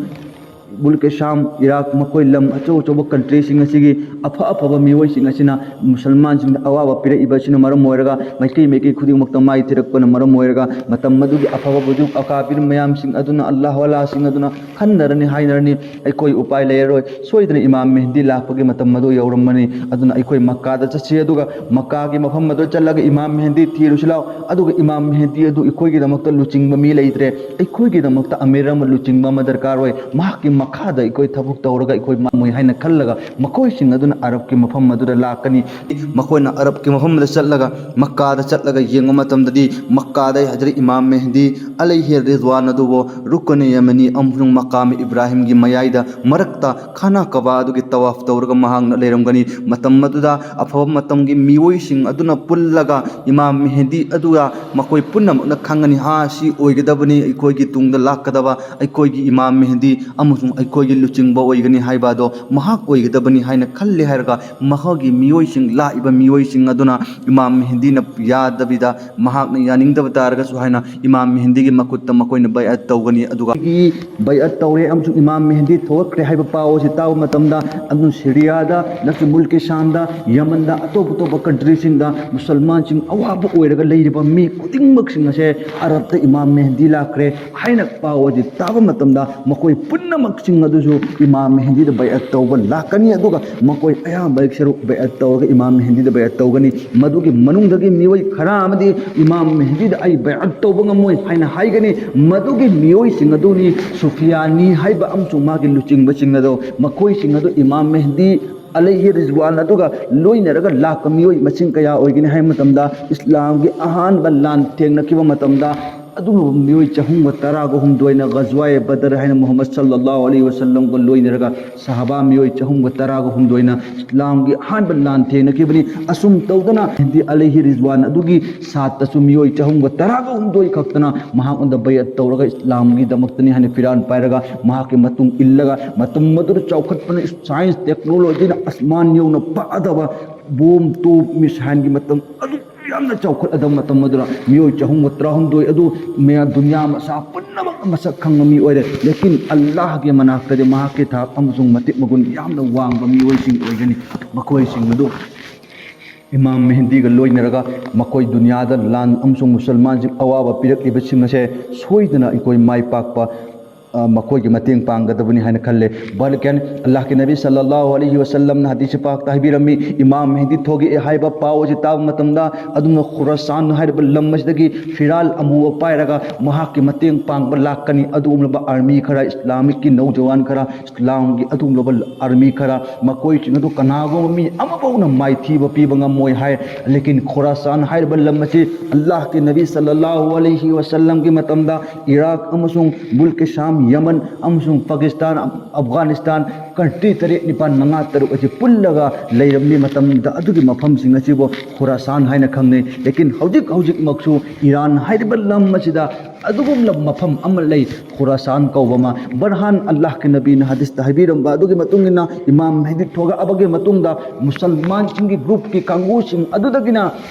ꯃꯨꯜꯀꯦ ꯁꯥꯝ, ꯏꯔꯥꯛ, ꯃꯈꯣꯏ ꯂꯝ ꯑꯆꯧ ꯑꯆꯧꯕ ꯀꯟꯇ꯭ꯔꯤꯁꯤꯡ ꯑꯁꯤꯒꯤ ꯑꯐ ꯑꯐꯕ ꯃꯤꯑꯣꯏꯁꯤꯡ ꯑꯁꯤꯅ ꯃꯨꯁꯜꯃꯥꯟꯁꯤꯡꯗ ꯑꯋꯥꯕ ꯄꯤꯔꯛꯏꯕ ꯑꯁꯤꯅ ꯃꯔꯝ ꯑꯣꯏꯔꯒ, ꯃꯥꯏꯀꯩ ꯃꯥꯏꯀꯩ ꯈꯨꯗꯤꯡꯃꯛꯇ ꯃꯥꯏ ꯊꯤꯔꯛꯄꯅ ꯃꯔꯝ ꯑꯣꯏꯔꯒ, ꯃꯇꯝ ꯑꯗꯨꯒꯤ ꯑꯐꯕ ꯕꯨꯖꯨꯔꯒ ꯑꯀꯥꯕꯤꯔ ꯃꯌꯥꯝꯁꯤꯡ ꯑꯗꯨꯅ, ꯑꯜꯂꯥꯍ ꯋꯥꯂꯥꯁꯤꯡ ꯑꯗꯨꯅ ꯈꯟꯅꯔꯅꯤ, ꯍꯥꯏꯅꯔꯅꯤ꯫ ꯑꯩꯈꯣꯏ ꯎꯄꯥꯏ ꯂꯩꯔꯔꯣꯏ, ꯁꯣꯏꯗꯅ ꯏꯃꯥꯝ ꯃꯦꯍꯗꯤ ꯂꯥꯛꯄꯒꯤ ꯃꯇꯝ ꯑꯗꯨ ꯌꯧꯔꯝꯃꯅꯤ꯫ ꯑꯗꯨꯅ ꯑꯩꯈꯣꯏ ꯃꯛꯀꯥꯗ ꯆꯠꯁꯤ, ꯑꯗꯨꯒ ꯃꯛꯀꯥꯒꯤ ꯃꯐꯝ ꯑꯗꯨꯗ ꯆꯠꯂꯒ ꯏꯃꯥꯝ ꯃꯦꯍꯗꯤ ꯊꯤꯔꯨꯁꯤ ꯂꯥꯎ꯫ ꯑꯗꯨꯒ ꯏꯃꯥꯝ ꯃꯦꯍꯗꯤ ꯑꯗꯨ ꯑꯩꯈꯣꯏꯒꯤꯗꯃꯛꯇ ꯂꯨꯆꯤꯡꯕ ꯃꯤ ꯂꯩꯇ꯭ꯔꯦ, ꯑꯩꯈꯣꯏꯒꯤꯗꯃꯛꯇ ꯑꯃꯤꯔ ꯑꯃ ꯂꯨꯆꯤꯡꯕ ꯑꯃ ꯗꯔꯀꯥꯔ ꯑꯣꯏ꯫ ꯃꯍꯥꯛꯀꯤ ꯃꯈꯥꯗ ꯑꯩꯈꯣꯏ ꯊꯕꯛ ꯇꯧꯔꯒ ꯑꯩꯈꯣꯏ ꯃꯥꯡꯉꯣꯏ ꯍꯥꯏꯅ ꯈꯜꯂꯒ, ꯃꯈꯣꯏꯁꯤꯡ ꯑꯗꯨꯅ ꯑꯔꯕꯀꯤ ꯃꯐꯝ ꯑꯗꯨꯗ ꯂꯥꯛꯀꯅꯤ꯫ ꯃꯈꯣꯏꯅ ꯑꯔꯕꯀꯤ ꯃꯐꯝꯗ ꯆꯠꯂꯒ ꯃꯛꯀꯥꯗ ꯆꯠꯂꯒ ꯌꯦꯡꯕ ꯃꯇꯝꯗꯗꯤ, ꯃꯛꯀꯥꯗ ꯍꯖꯔꯠ ꯏꯃꯥꯝ ꯃꯦꯍꯗꯤ ꯑꯂꯩꯍꯤ ꯔꯤꯗ꯭ꯋꯥꯟ ꯑꯗꯨꯕꯨ ꯔꯨꯀꯅꯦ ꯌꯃꯅꯤ ꯑꯃꯁꯨꯡ ꯃꯀꯥꯝ ꯏꯕ꯭ꯔꯥꯍꯤꯝꯒꯤ ꯃꯌꯥꯏꯗ ꯃꯔꯛꯇ ꯈꯥꯅꯥ ꯀꯕꯥ ꯑꯗꯨꯒꯤ ꯇꯋꯥꯐ ꯇꯧꯔꯒ ꯃꯍꯥꯛꯅ ꯂꯩꯔꯝꯒꯅꯤ꯫ ꯃꯇꯝ ꯑꯗꯨꯗ ꯑꯐꯕ ꯃꯇꯝꯒꯤ ꯃꯤꯑꯣꯏꯁꯤꯡ ꯑꯗꯨꯅ ꯄꯨꯜꯂꯒ ꯏꯃꯥꯝ ꯃꯦꯍꯗꯤ ꯑꯗꯨꯒ ꯃꯈꯣꯏ ꯄꯨꯝꯅꯃꯛꯅ ꯈꯪꯒꯅꯤ, "ꯑꯥ, ꯁꯤ ꯑꯣꯏꯒꯗꯕꯅꯤ, ꯑꯩꯈꯣꯏꯒꯤ ꯇꯨꯡꯗ ꯂꯥꯛꯀꯗꯕ ꯑꯩꯈꯣꯏꯒꯤ ꯏꯃꯥꯝ ꯃꯦꯍꯗꯤ ꯑꯃꯁꯨꯡ ꯑꯩꯈꯣꯏꯒꯤ ꯂꯨꯆꯤꯡꯕ ꯑꯣꯏꯒꯅꯤ ꯍꯥꯏꯕ ꯑꯗꯣ ꯃꯍꯥꯛ ꯑꯣꯏꯒꯗꯕꯅꯤ" ꯍꯥꯏꯅ ꯈꯜꯂꯤ ꯍꯥꯏꯔꯒ, ꯃꯈꯣꯏꯒꯤ ꯃꯤꯑꯣꯏꯁꯤꯡ, ꯂꯥꯛꯏꯕ ꯃꯤꯑꯣꯏꯁꯤꯡ ꯑꯗꯨꯅ ꯏꯃꯥꯝ ꯃꯦꯍꯗꯤꯅ ꯌꯥꯗꯕꯤꯗ, ꯃꯍꯥꯛꯅ ꯌꯥꯅꯤꯡꯗꯕ ꯇꯥꯔꯒꯁꯨ ꯍꯥꯏꯅ ꯏꯃꯥꯝ ꯃꯦꯍꯗꯤꯒꯤ ꯃꯈꯨꯠꯇ ꯃꯈꯣꯏꯅ ꯕꯩꯑꯠ ꯇꯧꯒꯅꯤ꯫ ꯑꯗꯨꯒ ꯕꯩꯑꯠ ꯇꯧꯔꯦ ꯑꯃꯁꯨꯡ ꯏꯃꯥꯝ ꯃꯦꯍꯗꯤ ꯊꯣꯛꯂꯛꯈ꯭ꯔꯦ ꯍꯥꯏꯕ ꯄꯥꯎ ꯑꯁꯤ ꯇꯥꯕ ꯃꯇꯝꯗ, ꯑꯗꯨ ꯁꯤꯔꯤꯌꯥꯗ ꯅꯠꯇ꯭ꯔꯒ ꯃꯨꯜꯀꯦ ꯁꯥꯝꯗ, ꯌꯃꯟꯗ, ꯑꯇꯣꯞ ꯑꯇꯣꯞꯄ ꯀꯟꯇ꯭ꯔꯤꯁꯤꯡꯗ ꯃꯨꯁꯜꯃꯥꯟꯁꯤꯡ ꯑꯋꯥꯕ ꯑꯣꯏꯔꯒ ꯂꯩꯔꯤꯕ ꯃꯤ ꯈꯨꯗꯤꯡꯃꯛꯁꯤꯡ ꯑꯁꯦ ꯑꯔꯕꯇ ꯏꯃꯥꯝ ꯃꯦꯍꯗꯤ ꯂꯥꯛꯈ꯭ꯔꯦ ꯍꯥꯏꯅ ꯄꯥꯎ ꯑꯁꯤ ꯇꯥꯕ ꯃꯇꯝꯗ, ꯃꯈꯣꯏ ꯄꯨꯝꯅꯃꯛꯁꯤꯡ ꯑꯗꯨꯁꯨ ꯏꯃꯥꯝ ꯃꯦꯍꯗꯤꯗ ꯕꯩꯑꯠ ꯇꯧꯕ ꯂꯥꯛꯀꯅꯤ꯫ ꯑꯗꯨꯒ ꯃꯈꯣꯏ ꯑꯌꯥꯝꯕꯒꯤ ꯁꯔꯨꯛ ꯕꯩꯑꯠ ꯇꯧꯔꯒ ꯏꯃꯥꯝ ꯃꯦꯍꯗꯤꯗ ꯕꯩꯑꯠ ꯇꯧꯒꯅꯤ꯫ ꯃꯗꯨꯒꯤ ꯃꯅꯨꯡꯗꯒꯤ ꯃꯤꯑꯣꯏ ꯈꯔ ꯑꯃꯗꯤ ꯏꯃꯥꯝ ꯃꯦꯍꯗꯤꯗ ꯑꯩ ꯕꯩꯑꯠ ꯇꯧꯕ ꯉꯝꯃꯣꯏ ꯍꯥꯏꯅ ꯍꯥꯏꯒꯅꯤ꯫ ꯃꯗꯨꯒꯤ ꯃꯤꯑꯣꯏꯁꯤꯡ ꯑꯗꯨꯅꯤ ꯁꯨꯐꯤꯌꯥꯅꯤ ꯍꯥꯏꯕ ꯑꯃꯁꯨꯡ ꯃꯥꯒꯤ ꯂꯨꯆꯤꯡꯕꯁꯤꯡ ꯑꯗꯣ꯫ ꯃꯈꯣꯏꯁꯤꯡ ꯑꯗꯨ ꯏꯃꯥꯝ ꯃꯦꯍꯗꯤ ꯑꯂꯩꯍꯤ ꯔꯤꯖꯋꯥꯟ ꯑꯗꯨꯒ ꯂꯣꯏꯅꯔꯒ ꯂꯥꯛꯄ ꯃꯤꯑꯣꯏ ꯃꯁꯤꯡ ꯀꯌꯥ ꯑꯣꯏꯒꯅꯤ ꯍꯥꯏꯕ ꯃꯇꯝꯗ, ꯏꯁꯂꯥꯝꯒꯤ ꯑꯍꯥꯟꯕ ꯂꯥꯟ ꯊꯦꯡꯅꯈꯤꯕ ꯃꯇꯝꯗ ꯑꯗꯨꯒꯨꯝꯂꯕ ꯃꯤꯑꯣꯏ ꯆꯍꯨꯝꯒ ꯇꯔꯥꯒ ꯍꯨꯝꯗꯣꯏꯅ ꯒꯖꯋꯥꯌꯦ ꯕꯗꯔ ꯍꯥꯏꯅ ꯃꯨꯍꯝꯃꯗ ꯁꯜꯂꯜꯂꯥꯍꯨ ꯑꯂꯩꯍꯤ ꯋꯁꯜꯂꯝꯒ ꯂꯣꯏꯅꯔꯒ ꯁꯍꯥꯕꯥ ꯃꯤꯑꯣꯏ ꯆꯍꯨꯝꯒ ꯇꯔꯥꯒ ꯍꯨꯝꯗꯣꯏꯅ ꯏꯁꯂꯥꯝꯒꯤ ꯑꯍꯥꯟꯕ ꯂꯥꯟ ꯊꯦꯡꯅꯈꯤꯕꯅꯤ꯫ ꯑꯁꯨꯝ ꯇꯧꯗꯅ ꯃꯦꯍꯗꯤ ꯑꯂꯩꯍꯤ ꯔꯤꯖꯋꯥꯟ ꯑꯗꯨꯒꯤ ꯁꯥꯠꯇꯁꯨ ꯃꯤꯑꯣꯏ ꯆꯍꯨꯝꯒ ꯇꯔꯥꯒ ꯍꯨꯝꯗꯣꯏ ꯈꯛꯇꯅ ꯃꯍꯥꯛꯉꯣꯟꯗ ꯕꯌꯠ ꯇꯧꯔꯒ ꯏꯁꯂꯥꯝꯒꯤꯗꯃꯛꯇꯅꯤ ꯍꯥꯏꯅ ꯐꯤꯔꯥꯜ ꯄꯥꯏꯔꯒ ꯃꯍꯥꯛꯀꯤ ꯃꯇꯨꯡ ꯏꯜꯂꯒ, ꯃꯇꯝ ꯑꯗꯨꯗ ꯆꯥꯎꯈꯠꯄꯅ, ꯁꯥꯏꯟꯁ ꯇꯦꯛꯅꯣꯂꯣꯖꯤꯅ ꯑꯁꯃꯥꯟ ꯌꯧꯅ ꯄꯥꯗꯕ ꯕꯣꯝ, ꯇꯣꯞ, ꯃꯤꯁꯥꯏꯜꯒꯤ ꯃꯇꯝ ꯑꯗꯨ ꯌꯥꯝꯅ ꯆꯥꯎꯈꯠꯂꯗꯕ ꯃꯇꯝ ꯑꯗꯨꯗ ꯃꯤꯑꯣꯏ ꯆꯍꯨꯝꯒ ꯇꯔꯥꯍꯨꯝꯗꯣꯏ ꯑꯗꯨ ꯃꯌꯥꯝ ꯗꯨꯅꯤꯌꯥ ꯃꯁꯥ ꯄꯨꯝꯅꯃꯛꯅ ꯃꯁꯛ ꯈꯪꯕ ꯃꯤ ꯑꯣꯏꯔꯦ꯫ ꯂꯦꯀꯤꯟ ꯑꯜꯂꯥꯍꯒꯤ ꯃꯅꯥꯛꯇꯗꯤ ꯃꯍꯥꯛꯀꯤ ꯊꯥꯛ ꯑꯃꯁꯨꯡ ꯃꯇꯤꯛ ꯃꯒꯨꯟ ꯌꯥꯝꯅ ꯋꯥꯡꯕ ꯃꯤꯑꯣꯏꯁꯤꯡ ꯑꯣꯏꯒꯅꯤ꯫ ꯃꯈꯣꯏꯁꯤꯡ ꯑꯗꯨ ꯏꯃꯥꯝ ꯃꯦꯍꯗꯤꯒ ꯂꯣꯏꯅꯔꯒ ꯃꯈꯣꯏ ꯗꯨꯅꯤꯌꯥꯗ ꯂꯥꯟ ꯑꯃꯁꯨꯡ ꯃꯨꯁꯜꯃꯥꯟꯁꯤꯡ ꯑꯋꯥꯕ ꯄꯤꯔꯛꯂꯤꯕꯁꯤꯡ ꯑꯁꯦ ꯁꯣꯏꯗꯅ ꯑꯩꯈꯣꯏ ꯃꯥꯏ ꯄꯥꯛꯄ, ꯑ, ꯃꯈꯣꯏꯒꯤ ꯃꯇꯦꯡ ꯄꯥꯡꯒꯗꯕꯅꯤ ꯍꯥꯏꯅ ꯈꯜꯂꯦ꯫ ꯕꯜꯀꯦꯟ ꯑꯜꯂꯥꯍꯀꯤ ꯅꯕꯤ ꯁꯜꯂꯜꯂꯥꯍꯨ ꯑꯂꯩꯍꯤ ꯋꯁꯜꯂꯝꯅ ꯍꯗꯤꯁ ꯄꯥꯛꯇ ꯍꯥꯏꯕꯤꯔꯝꯃꯤ, ꯏꯃꯥꯝ ꯃꯦꯍꯗꯤ ꯊꯣꯛꯂꯛꯑꯦ ꯍꯥꯏꯕ ꯄꯥꯎ ꯑꯁꯤ ꯇꯥꯕ ꯃꯇꯝꯗ ꯑꯗꯨꯅ ꯈꯨꯔꯥꯁꯥꯟ ꯍꯥꯏꯔꯤꯕ ꯂꯝ ꯑꯁꯤꯗꯒꯤ ꯐꯤꯔꯥꯜ ꯑꯃꯨꯕ ꯄꯥꯏꯔꯒ ꯃꯍꯥꯛꯀꯤ ꯃꯇꯦꯡ ꯄꯥꯡꯕ ꯂꯥꯛꯀꯅꯤ꯫ ꯑꯗꯨꯒꯨꯝꯂꯕ ꯑꯥꯔꯃꯤ ꯈꯔ, ꯏꯁꯂꯥꯃꯤꯛꯀꯤ ꯅꯧꯖꯋꯥꯟ ꯈꯔ, ꯏꯁꯂꯥꯝꯒꯤ ꯑꯗꯨꯒꯨꯝꯂꯕ ꯑꯥꯔꯃꯤ ꯈꯔ, ꯃꯈꯣꯏꯁꯤꯡ ꯑꯗꯨ ꯀꯅꯥꯒꯨꯝꯕ ꯃꯤ ꯑꯃꯐꯥꯎꯅ ꯃꯥꯏꯊꯤꯕ ꯄꯤꯕ ꯉꯝꯃꯣꯏ ꯍꯥꯏ꯫ ꯂꯦꯀꯤꯟ ꯈꯨꯔꯥꯁꯥꯟ ꯍꯥꯏꯔꯤꯕ ꯂꯝ ꯑꯁꯤ ꯑꯜꯂꯥꯍꯀꯤ ꯅꯕꯤ ꯁꯜꯂꯜꯂꯥꯍꯨ ꯑꯂꯩꯍꯤ ꯋꯁꯜꯂꯝꯒꯤ ꯃꯇꯝꯗ ꯏꯔꯥꯛ ꯑꯃꯁꯨꯡ ꯃꯨꯜꯀ ꯁꯥꯝ, ꯌꯃꯟ ꯑꯃꯁꯨꯡ ꯄꯥꯀꯤꯁꯇꯥꯟ, ꯑꯐꯒꯥꯅꯤꯁꯇꯥꯟ, ꯀꯟꯇ꯭ꯔꯤ ꯇꯔꯦꯠ, ꯅꯤꯄꯥꯟ, ꯃꯉꯥ, ꯇꯔꯨꯛ ꯑꯁꯤ ꯄꯨꯜꯂꯒ ꯂꯩꯔꯝꯃꯤ ꯃꯇꯝꯗ ꯑꯗꯨꯒꯤ ꯃꯐꯝꯁꯤꯡ ꯑꯁꯤꯕꯨ ꯈꯨꯔꯥꯁꯥꯟ ꯍꯥꯏꯅ ꯈꯪꯅꯩ꯫ ꯂꯦꯀꯤꯟ ꯍꯧꯖꯤꯛ ꯍꯧꯖꯤꯛꯃꯛꯁꯨ ꯏꯔꯥꯟ ꯍꯥꯏꯔꯤꯕ ꯂꯝ ꯑꯁꯤꯗ ꯑꯗꯨꯒꯨꯝꯂꯕ ꯃꯐꯝ ꯑꯃ ꯂꯩ, ꯈꯨꯔꯥꯁꯥꯟ ꯀꯧꯕ ꯑꯃ꯫ ꯕꯔꯍꯥꯟ ꯑꯜꯂꯥꯍꯀꯤ ꯅꯕꯤꯅ ꯍꯗꯤꯁꯇ ꯍꯥꯏꯕꯤꯔꯝꯕ ꯑꯗꯨꯒꯤ ꯃꯇꯨꯡ ꯏꯟꯅ ꯏꯃꯥꯝ ꯃꯦꯍꯗꯤ ꯊꯣꯛꯂꯛꯑꯕꯒꯤ ꯃꯇꯨꯡꯗ ꯃꯨꯁꯜꯃꯥꯟꯁꯤꯡꯒꯤ ꯒ꯭ꯔꯨꯞꯀꯤ ꯀꯥꯡꯕꯨꯁꯤꯡ ꯑꯗꯨꯗꯒꯤꯅ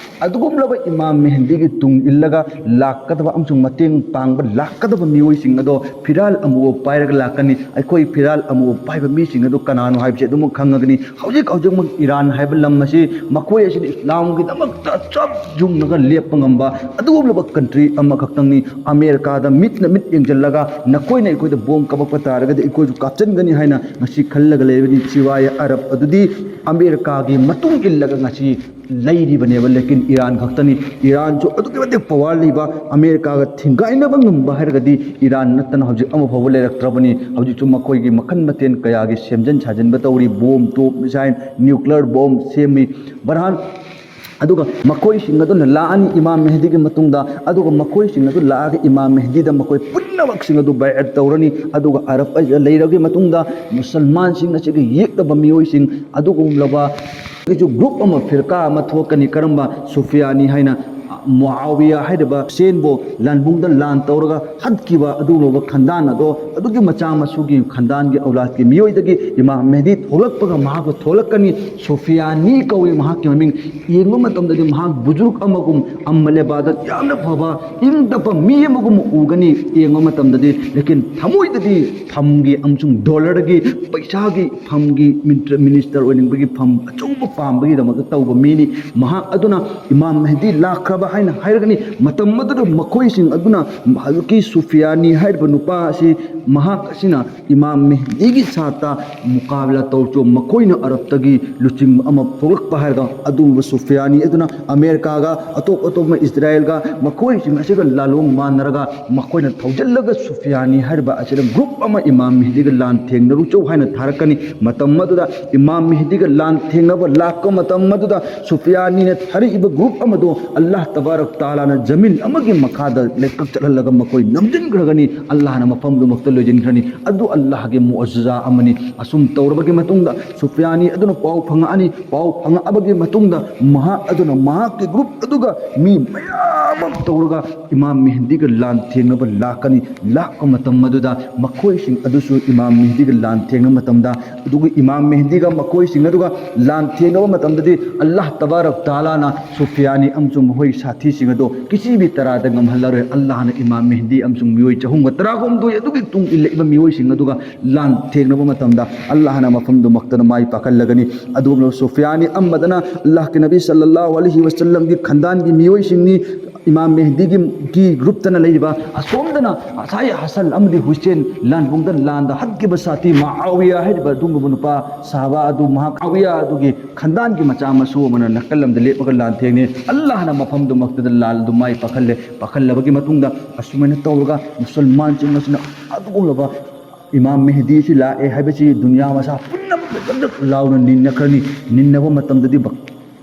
ꯑꯗꯨꯒꯨꯝꯂꯕ ꯏꯃꯥꯝ ꯃꯦꯍꯗꯤꯒꯤ ꯇꯨꯡ ꯏꯜꯂꯒ ꯂꯥꯛꯀꯗꯕ ꯑꯃꯁꯨꯡ ꯃꯇꯦꯡ ꯄꯥꯡꯕ ꯂꯥꯛꯀꯗꯕ ꯃꯤꯑꯣꯏꯁꯤꯡ ꯑꯗꯣ ꯐꯤꯔꯥꯜ ꯑꯃꯨꯕ ꯄꯥꯏꯔꯒ ꯂꯥꯛꯀꯅꯤ꯫ ꯑꯩꯈꯣꯏ ꯐꯤꯔꯥꯜ ꯑꯃꯨꯕ ꯄꯥꯏꯕ ꯃꯤꯁꯤꯡ ꯑꯗꯨ ꯀꯅꯥꯅꯣ ꯍꯥꯏꯕꯁꯤ ꯑꯗꯨꯃꯛ ꯈꯪꯉꯒꯅꯤ꯫ ꯍꯧꯖꯤꯛ ꯍꯧꯖꯤꯛꯃꯛ ꯏꯔꯥꯟ ꯍꯥꯏꯕ ꯂꯝ ꯑꯁꯤ ꯃꯈꯣꯏ ꯑꯁꯤꯅ ꯏꯁꯂꯥꯝꯒꯤꯗꯃꯛꯇ ꯆꯞ ꯌꯨꯡꯉꯒ ꯂꯦꯞꯄ ꯉꯝꯕ ꯑꯗꯨꯒꯨꯝꯂꯕ ꯀꯟꯇ꯭ꯔꯤ ꯑꯃꯈꯛꯇꯪꯅꯤ꯫ ꯑꯃꯦꯔꯤꯀꯥꯗ ꯃꯤꯠꯅ ꯃꯤꯠ ꯌꯦꯡꯁꯤꯜꯂꯒ ꯅꯈꯣꯏꯅ ꯑꯩꯈꯣꯏꯗ ꯕꯣꯝ ꯀꯥꯞꯄꯛꯄ ꯇꯥꯔꯒꯗꯤ ꯑꯩꯈꯣꯏꯁꯨ ꯀꯥꯞꯆꯤꯟꯒꯅꯤ ꯍꯥꯏꯅ ꯉꯁꯤ ꯈꯜꯂꯒ ꯂꯩꯕꯅꯤ꯫ ꯁꯤꯋꯥꯏ ꯑꯔꯕ ꯑꯗꯨꯗꯤ ꯑꯃꯦꯔꯤꯀꯥꯒꯤ ꯃꯇꯨꯡ ꯏꯜꯂꯒ ꯉꯁꯤ ꯂꯩꯔꯤꯕꯅꯦꯕ꯫ ꯂꯦꯀꯤꯟ ꯏꯔꯥꯟ ꯈꯛꯇꯅꯤ꯫ ꯏꯔꯥꯟꯁꯨ ꯑꯗꯨꯛꯀꯤ ꯃꯇꯤꯛ ꯄꯋꯥꯔ ꯂꯩꯕ, ꯑꯃꯦꯔꯤꯀꯥꯒ ꯊꯤꯡꯒꯥꯏꯅꯕ ꯉꯝꯕ ꯍꯥꯏꯔꯒꯗꯤ ꯏꯔꯥꯟ ꯅꯠꯇꯅ ꯍꯧꯖꯤꯛ ꯑꯃ ꯐꯥꯎꯕ ꯂꯩꯔꯛꯇ꯭ꯔꯕꯅꯤ꯫ ꯍꯧꯖꯤꯛꯁꯨ ꯃꯈꯣꯏꯒꯤ ꯃꯈꯜ ꯃꯊꯦꯜ ꯀꯌꯥꯒꯤ ꯁꯦꯝꯖꯤꯟ ꯁꯥꯖꯤꯟꯕ ꯇꯧꯔꯤ, ꯕꯣꯝ, ꯇꯣꯞ, ꯃꯤꯁꯥꯏꯜ, ꯅ꯭ꯌꯨꯀ꯭ꯂꯤꯌꯔ ꯕꯣꯝ ꯁꯦꯝꯃꯤ꯫ ꯕꯔꯍꯥꯟ ꯑꯗꯨꯒ ꯃꯈꯣꯏꯁꯤꯡ ꯑꯗꯨꯅ ꯂꯥꯛꯑꯅꯤ ꯏꯃꯥꯝ ꯃꯦꯍꯗꯤꯒꯤ ꯃꯇꯨꯡꯗ, ꯑꯗꯨꯒ ꯃꯈꯣꯏꯁꯤꯡ ꯑꯗꯨ ꯂꯥꯛꯑꯒ ꯏꯃꯥꯝ ꯃꯦꯍꯗꯤꯗ ꯃꯈꯣꯏ ꯄꯨꯝꯅꯃꯛꯁꯤꯡ ꯑꯗꯨ ꯕꯥꯏꯑꯠ ꯇꯧꯔꯅꯤ꯫ ꯑꯗꯨꯒ ꯑꯔꯕ ꯑꯁꯤꯗ ꯂꯩꯔꯕꯒꯤ ꯃꯇꯨꯡꯗ ꯃꯨꯁꯜꯃꯥꯟꯁꯤꯡ ꯑꯁꯤꯒ ꯌꯦꯛꯅꯕ ꯃꯤꯑꯣꯏꯁꯤꯡ ꯑꯗꯨꯒꯨꯝꯂꯕ ꯒ꯭ꯔꯨꯞ ꯑꯃ, ꯐꯤꯔꯀꯥ ꯑꯃ ꯊꯣꯛꯀꯅꯤ꯫ ꯀꯔꯝꯕ? ꯁꯨꯐꯤꯌꯥꯅꯤ ꯍꯥꯏꯅ꯫ ꯃꯨꯑꯥꯋꯤꯌꯥ ꯍꯥꯏꯔꯤꯕ ꯍꯨꯁꯦꯟꯕꯨ ꯂꯥꯟꯕꯨꯡꯗ ꯂꯥꯟ ꯇꯧꯔꯒ ꯍꯥꯠꯈꯤꯕ ꯑꯗꯨꯒꯨꯝꯂꯕ ꯈꯟꯗꯥꯟ ꯑꯗꯣ, ꯑꯗꯨꯒꯤ ꯃꯆꯥ ꯃꯁꯨꯒꯤ ꯈꯟꯗꯥꯟꯒꯤ ꯑꯧꯂꯥꯗꯀꯤ ꯃꯤꯑꯣꯏꯗꯒꯤ ꯏꯃꯥꯝ ꯃꯦꯍꯗꯤ ꯊꯣꯛꯂꯛꯄꯒ ꯃꯍꯥꯛꯁꯨ ꯊꯣꯛꯂꯛꯀꯅꯤ꯫ ꯁꯨꯐꯤꯌꯥꯅꯤ ꯀꯧꯏ ꯃꯍꯥꯛꯀꯤ ꯃꯃꯤꯡ꯫ ꯌꯦꯡꯕ ꯃꯇꯝꯗꯗꯤ ꯃꯍꯥꯛ ꯕꯨꯖꯨꯔꯨꯛ ꯑꯃꯒꯨꯝ, ꯑꯃꯜ ꯏꯕꯥꯗꯠ ꯌꯥꯝꯅ ꯐꯕ, ꯏꯪ ꯇꯞꯄ ꯃꯤ ꯑꯃꯒꯨꯝ ꯎꯒꯅꯤ ꯌꯦꯡꯕ ꯃꯇꯝꯗꯗꯤ꯫ ꯂꯦꯀꯤꯟ ꯊꯃꯣꯏꯗꯗꯤ ꯐꯝꯒꯤ ꯑꯃꯁꯨꯡ ꯗꯣꯂꯔꯒꯤ, ꯄꯩꯁꯥꯒꯤ, ꯐꯝꯒꯤ ꯃꯤꯅꯤꯁꯇꯔ ꯑꯣꯏꯅꯤꯡꯕꯒꯤ, ꯐꯝ ꯑꯆꯧꯕ ꯄꯥꯝꯕꯒꯤꯗꯃꯛꯇ ꯇꯧꯕ ꯃꯤꯅꯤ꯫ ꯃꯍꯥꯛ ꯑꯗꯨꯅ ꯏꯃꯥꯝ ꯃꯦꯍꯗꯤ ꯂꯥꯛꯈ꯭ꯔꯕ ꯍꯥꯏꯅ ꯍꯥꯏꯔꯒꯅꯤ꯫ ꯃꯇꯝ ꯑꯗꯨꯗ ꯃꯈꯣꯏꯁꯤꯡ ꯑꯗꯨꯅ ꯍꯧꯖꯤꯛꯀꯤ ꯁꯨꯐꯤꯌꯥꯅꯤ ꯍꯥꯏꯔꯤꯕ ꯅꯨꯄꯥ ꯑꯁꯤ, ꯃꯍꯥꯛ ꯑꯁꯤꯅ ꯏꯃꯥꯝ ꯃꯦꯍꯗꯤꯒꯤ ꯁꯥꯠꯇ ꯃꯨꯀꯥꯕꯂꯥ ꯇꯧꯔꯛꯇꯨꯅ ꯃꯈꯣꯏꯅ ꯑꯔꯕꯇꯒꯤ ꯂꯨꯆꯤꯡꯕ ꯑꯃ ꯊꯣꯛꯂꯛꯄ ꯍꯥꯏꯔꯒ, ꯑꯗꯨꯒꯨꯝꯕ ꯁꯨꯐꯤꯌꯥꯅꯤ ꯑꯗꯨꯅ ꯑꯃꯦꯔꯤꯀꯥꯒ ꯑꯇꯣꯞ ꯑꯇꯣꯞꯄ ꯏꯖꯔꯥꯌꯦꯜꯒ ꯃꯈꯣꯏꯁꯤꯡ ꯑꯁꯤꯒ ꯂꯥꯂꯣꯡ ꯃꯥꯟꯅꯔꯒ ꯃꯈꯣꯏꯅ ꯊꯧꯖꯤꯜꯂꯒ ꯁꯨꯐꯤꯌꯥꯅꯤ ꯍꯥꯏꯔꯤꯕ ꯑꯁꯤꯗ ꯒ꯭ꯔꯨꯞ ꯑꯃ ꯏꯃꯥꯝ ꯃꯦꯍꯗꯤꯒ ꯂꯥꯟ ꯊꯦꯡꯅꯔꯨꯆꯣ ꯍꯥꯏꯅ ꯊꯥꯔꯛꯀꯅꯤ꯫ ꯃꯇꯝ ꯑꯗꯨꯗ ꯏꯃꯥꯝ ꯃꯦꯍꯗꯤꯒ ꯂꯥꯟ ꯊꯦꯡꯅꯕ ꯂꯥꯛꯄ ꯃꯇꯝ ꯑꯗꯨꯗ ꯁꯨꯐꯤꯌꯥꯅꯤꯅ ꯊꯥꯔꯛꯏꯕ ꯒ꯭ꯔꯨꯞ ꯑꯃꯗꯣ ꯑꯜꯂꯥꯍ ꯇꯕꯥꯔꯛ ꯇꯥꯂꯥꯅ ꯖꯃꯤꯟ ꯑꯃꯒꯤ ꯃꯈꯥꯗ ꯂꯩꯀꯛ ꯆꯠꯍꯜꯂꯒ ꯃꯈꯣꯏ ꯅꯝꯖꯤꯟꯈ꯭ꯔꯒꯅꯤ꯫ ꯑꯜꯂꯥꯍꯅ ꯃꯐꯝꯗꯨꯃꯛꯇ ꯂꯣꯏꯁꯤꯟꯈ꯭ꯔꯅꯤ꯫ ꯑꯗꯨ ꯑꯜꯂꯥꯍꯒꯤ ꯃꯨꯑꯖꯤꯖꯥ ꯑꯃꯅꯤ꯫ ꯑꯁꯨꯝ ꯇꯧꯔꯕꯒꯤ ꯃꯇꯨꯡꯗ ꯁꯨꯐꯤꯌꯥꯅꯤ ꯑꯗꯨꯅ ꯄꯥꯎ ꯐꯪꯉꯛꯑꯅꯤ꯫ ꯄꯥꯎ ꯐꯪꯉꯛꯑꯕꯒꯤ ꯃꯇꯨꯡꯗ ꯃꯍꯥꯛ ꯑꯗꯨꯅ ꯃꯍꯥꯛꯀꯤ ꯒ꯭ꯔꯨꯞ ꯑꯗꯨꯒ ꯃꯤ ꯃꯌꯥꯝ ꯑꯃ ꯇꯧꯔꯒ ꯏꯃꯥꯝ ꯃꯦꯍꯗꯤꯒ ꯂꯥꯟ ꯊꯦꯡꯅꯕ ꯂꯥꯛꯀꯅꯤ꯫ ꯂꯥꯛꯄ ꯃꯇꯝ ꯑꯗꯨꯗ ꯃꯈꯣꯏꯁꯤꯡ ꯑꯗꯨꯁꯨ ꯏꯃꯥꯝ ꯃꯦꯍꯗꯤꯒ ꯂꯥꯟ ꯊꯦꯡꯅꯕ ꯃꯇꯝꯗ, ꯑꯗꯨꯒ ꯏꯃꯥꯝ ꯃꯦꯍꯗꯤꯒ ꯃꯈꯣꯏꯁꯤꯡ ꯑꯗꯨꯒ ꯂꯥꯟ ꯊꯦꯡꯅꯕ ꯃꯇꯝꯗꯗꯤ ꯑꯜꯂꯥꯍ ꯇꯕꯥꯔꯛ ꯇꯥꯂꯥꯅ ꯁꯨꯐꯤꯌꯥꯅꯤ ꯑꯃꯁꯨꯡ ꯃꯈꯣꯏ ꯁꯥꯊꯤꯁꯤꯡ ꯑꯗꯣ ꯀꯤꯁꯤꯕꯤ ꯇꯔꯥꯗ ꯉꯝꯍꯜꯂꯔꯣꯏ꯫ ꯑꯜꯂꯥꯍꯅ ꯏꯃꯥꯝ ꯃꯦꯍꯗꯤ ꯑꯃꯁꯨꯡ ꯃꯤꯑꯣꯏ ꯆꯍꯨꯝꯒ ꯇꯔꯥꯍꯨꯝꯗꯣꯏ ꯑꯗꯨꯒꯤ ꯇꯨꯡ ꯏꯜꯂꯛꯏꯕ ꯃꯤꯑꯣꯏꯁꯤꯡ ꯑꯗꯨꯒ ꯂꯥꯟ ꯊꯦꯡꯅꯕ ꯃꯇꯝꯗ ꯑꯜꯂꯥꯍꯅ ꯃꯐꯝꯗꯨꯃꯛꯇꯗ ꯃꯥꯏ ꯄꯥꯛꯍꯜꯂꯒꯅꯤ꯫ ꯑꯗꯨꯒꯨꯝꯂꯕ ꯁꯨꯐꯤꯌꯥꯅꯤ ꯑꯃꯗꯅ ꯑꯜꯂꯥꯍꯀꯤ ꯅꯕꯤ ꯁꯜꯂꯜꯂꯥꯍꯨ ꯑꯂꯩꯍꯤ ꯋꯁꯜꯂꯝꯒꯤ ꯈꯟꯗꯥꯟꯒꯤ ꯃꯤꯑꯣꯏꯁꯤꯡꯅꯤ꯫ ꯏꯃꯥꯝ ꯃꯦꯍꯗꯤꯒꯤ ꯒꯤ ꯒ꯭ꯔꯨꯞꯇꯅ ꯂꯩꯔꯤꯕ ꯑꯁꯣꯝꯗꯅ ꯉꯁꯥꯏ ꯍꯁꯟ ꯑꯃꯗꯤ ꯍꯨꯁꯦꯟ ꯂꯥꯟꯕꯨꯡꯗ ꯂꯥꯟꯗ ꯍꯠꯈꯤꯕ ꯁꯥꯊꯤ ꯃꯥꯑꯥꯋꯤꯌꯥ ꯍꯥꯏꯔꯤꯕ ꯑꯗꯨꯒꯨꯝꯕ ꯅꯨꯄꯥ ꯁꯥꯍꯕꯥ ꯑꯗꯨ ꯃꯍꯥꯛ ꯃꯥꯑꯥꯋꯤꯌꯥ ꯑꯗꯨꯒꯤ ꯈꯟꯗꯥꯟꯒꯤ ꯃꯆꯥ ꯃꯁꯨ ꯑꯃꯅ ꯅꯥꯀꯜ ꯑꯃꯗ ꯂꯦꯞꯄꯒ ꯂꯥꯟ ꯊꯦꯡꯅꯩ꯫ ꯑꯜꯂꯥꯍꯅ ꯃꯐꯝꯗꯨꯃꯛꯇꯗ ꯂꯥꯟ ꯑꯗꯨ ꯃꯥꯏ ꯄꯥꯛꯍꯜꯂꯦ꯫ ꯄꯥꯛꯍꯜꯂꯕꯒꯤ ꯃꯇꯨꯡꯗ ꯑꯁꯨꯃꯥꯏꯅ ꯇꯧꯔꯒ ꯃꯨꯁꯜꯃꯥꯟꯁꯤꯡ ꯑꯁꯤꯅ ꯑꯗꯨꯒꯨꯝꯂꯕ ꯏꯃꯥꯝ ꯃꯦꯍꯗꯤ ꯑꯁꯤ ꯂꯥꯛꯑꯦ ꯍꯥꯏꯕꯁꯤ ꯗꯨꯅꯤꯌꯥ ꯃꯁꯥ ꯄꯨꯝꯅꯃꯛꯇ ꯗꯛ ꯗꯛ ꯂꯥꯎꯅ ꯅꯤꯟꯅꯈ꯭ꯔꯅꯤ꯫ ꯅꯤꯟꯅꯕ ꯃꯇꯝꯗꯗꯤ ꯕꯛ-,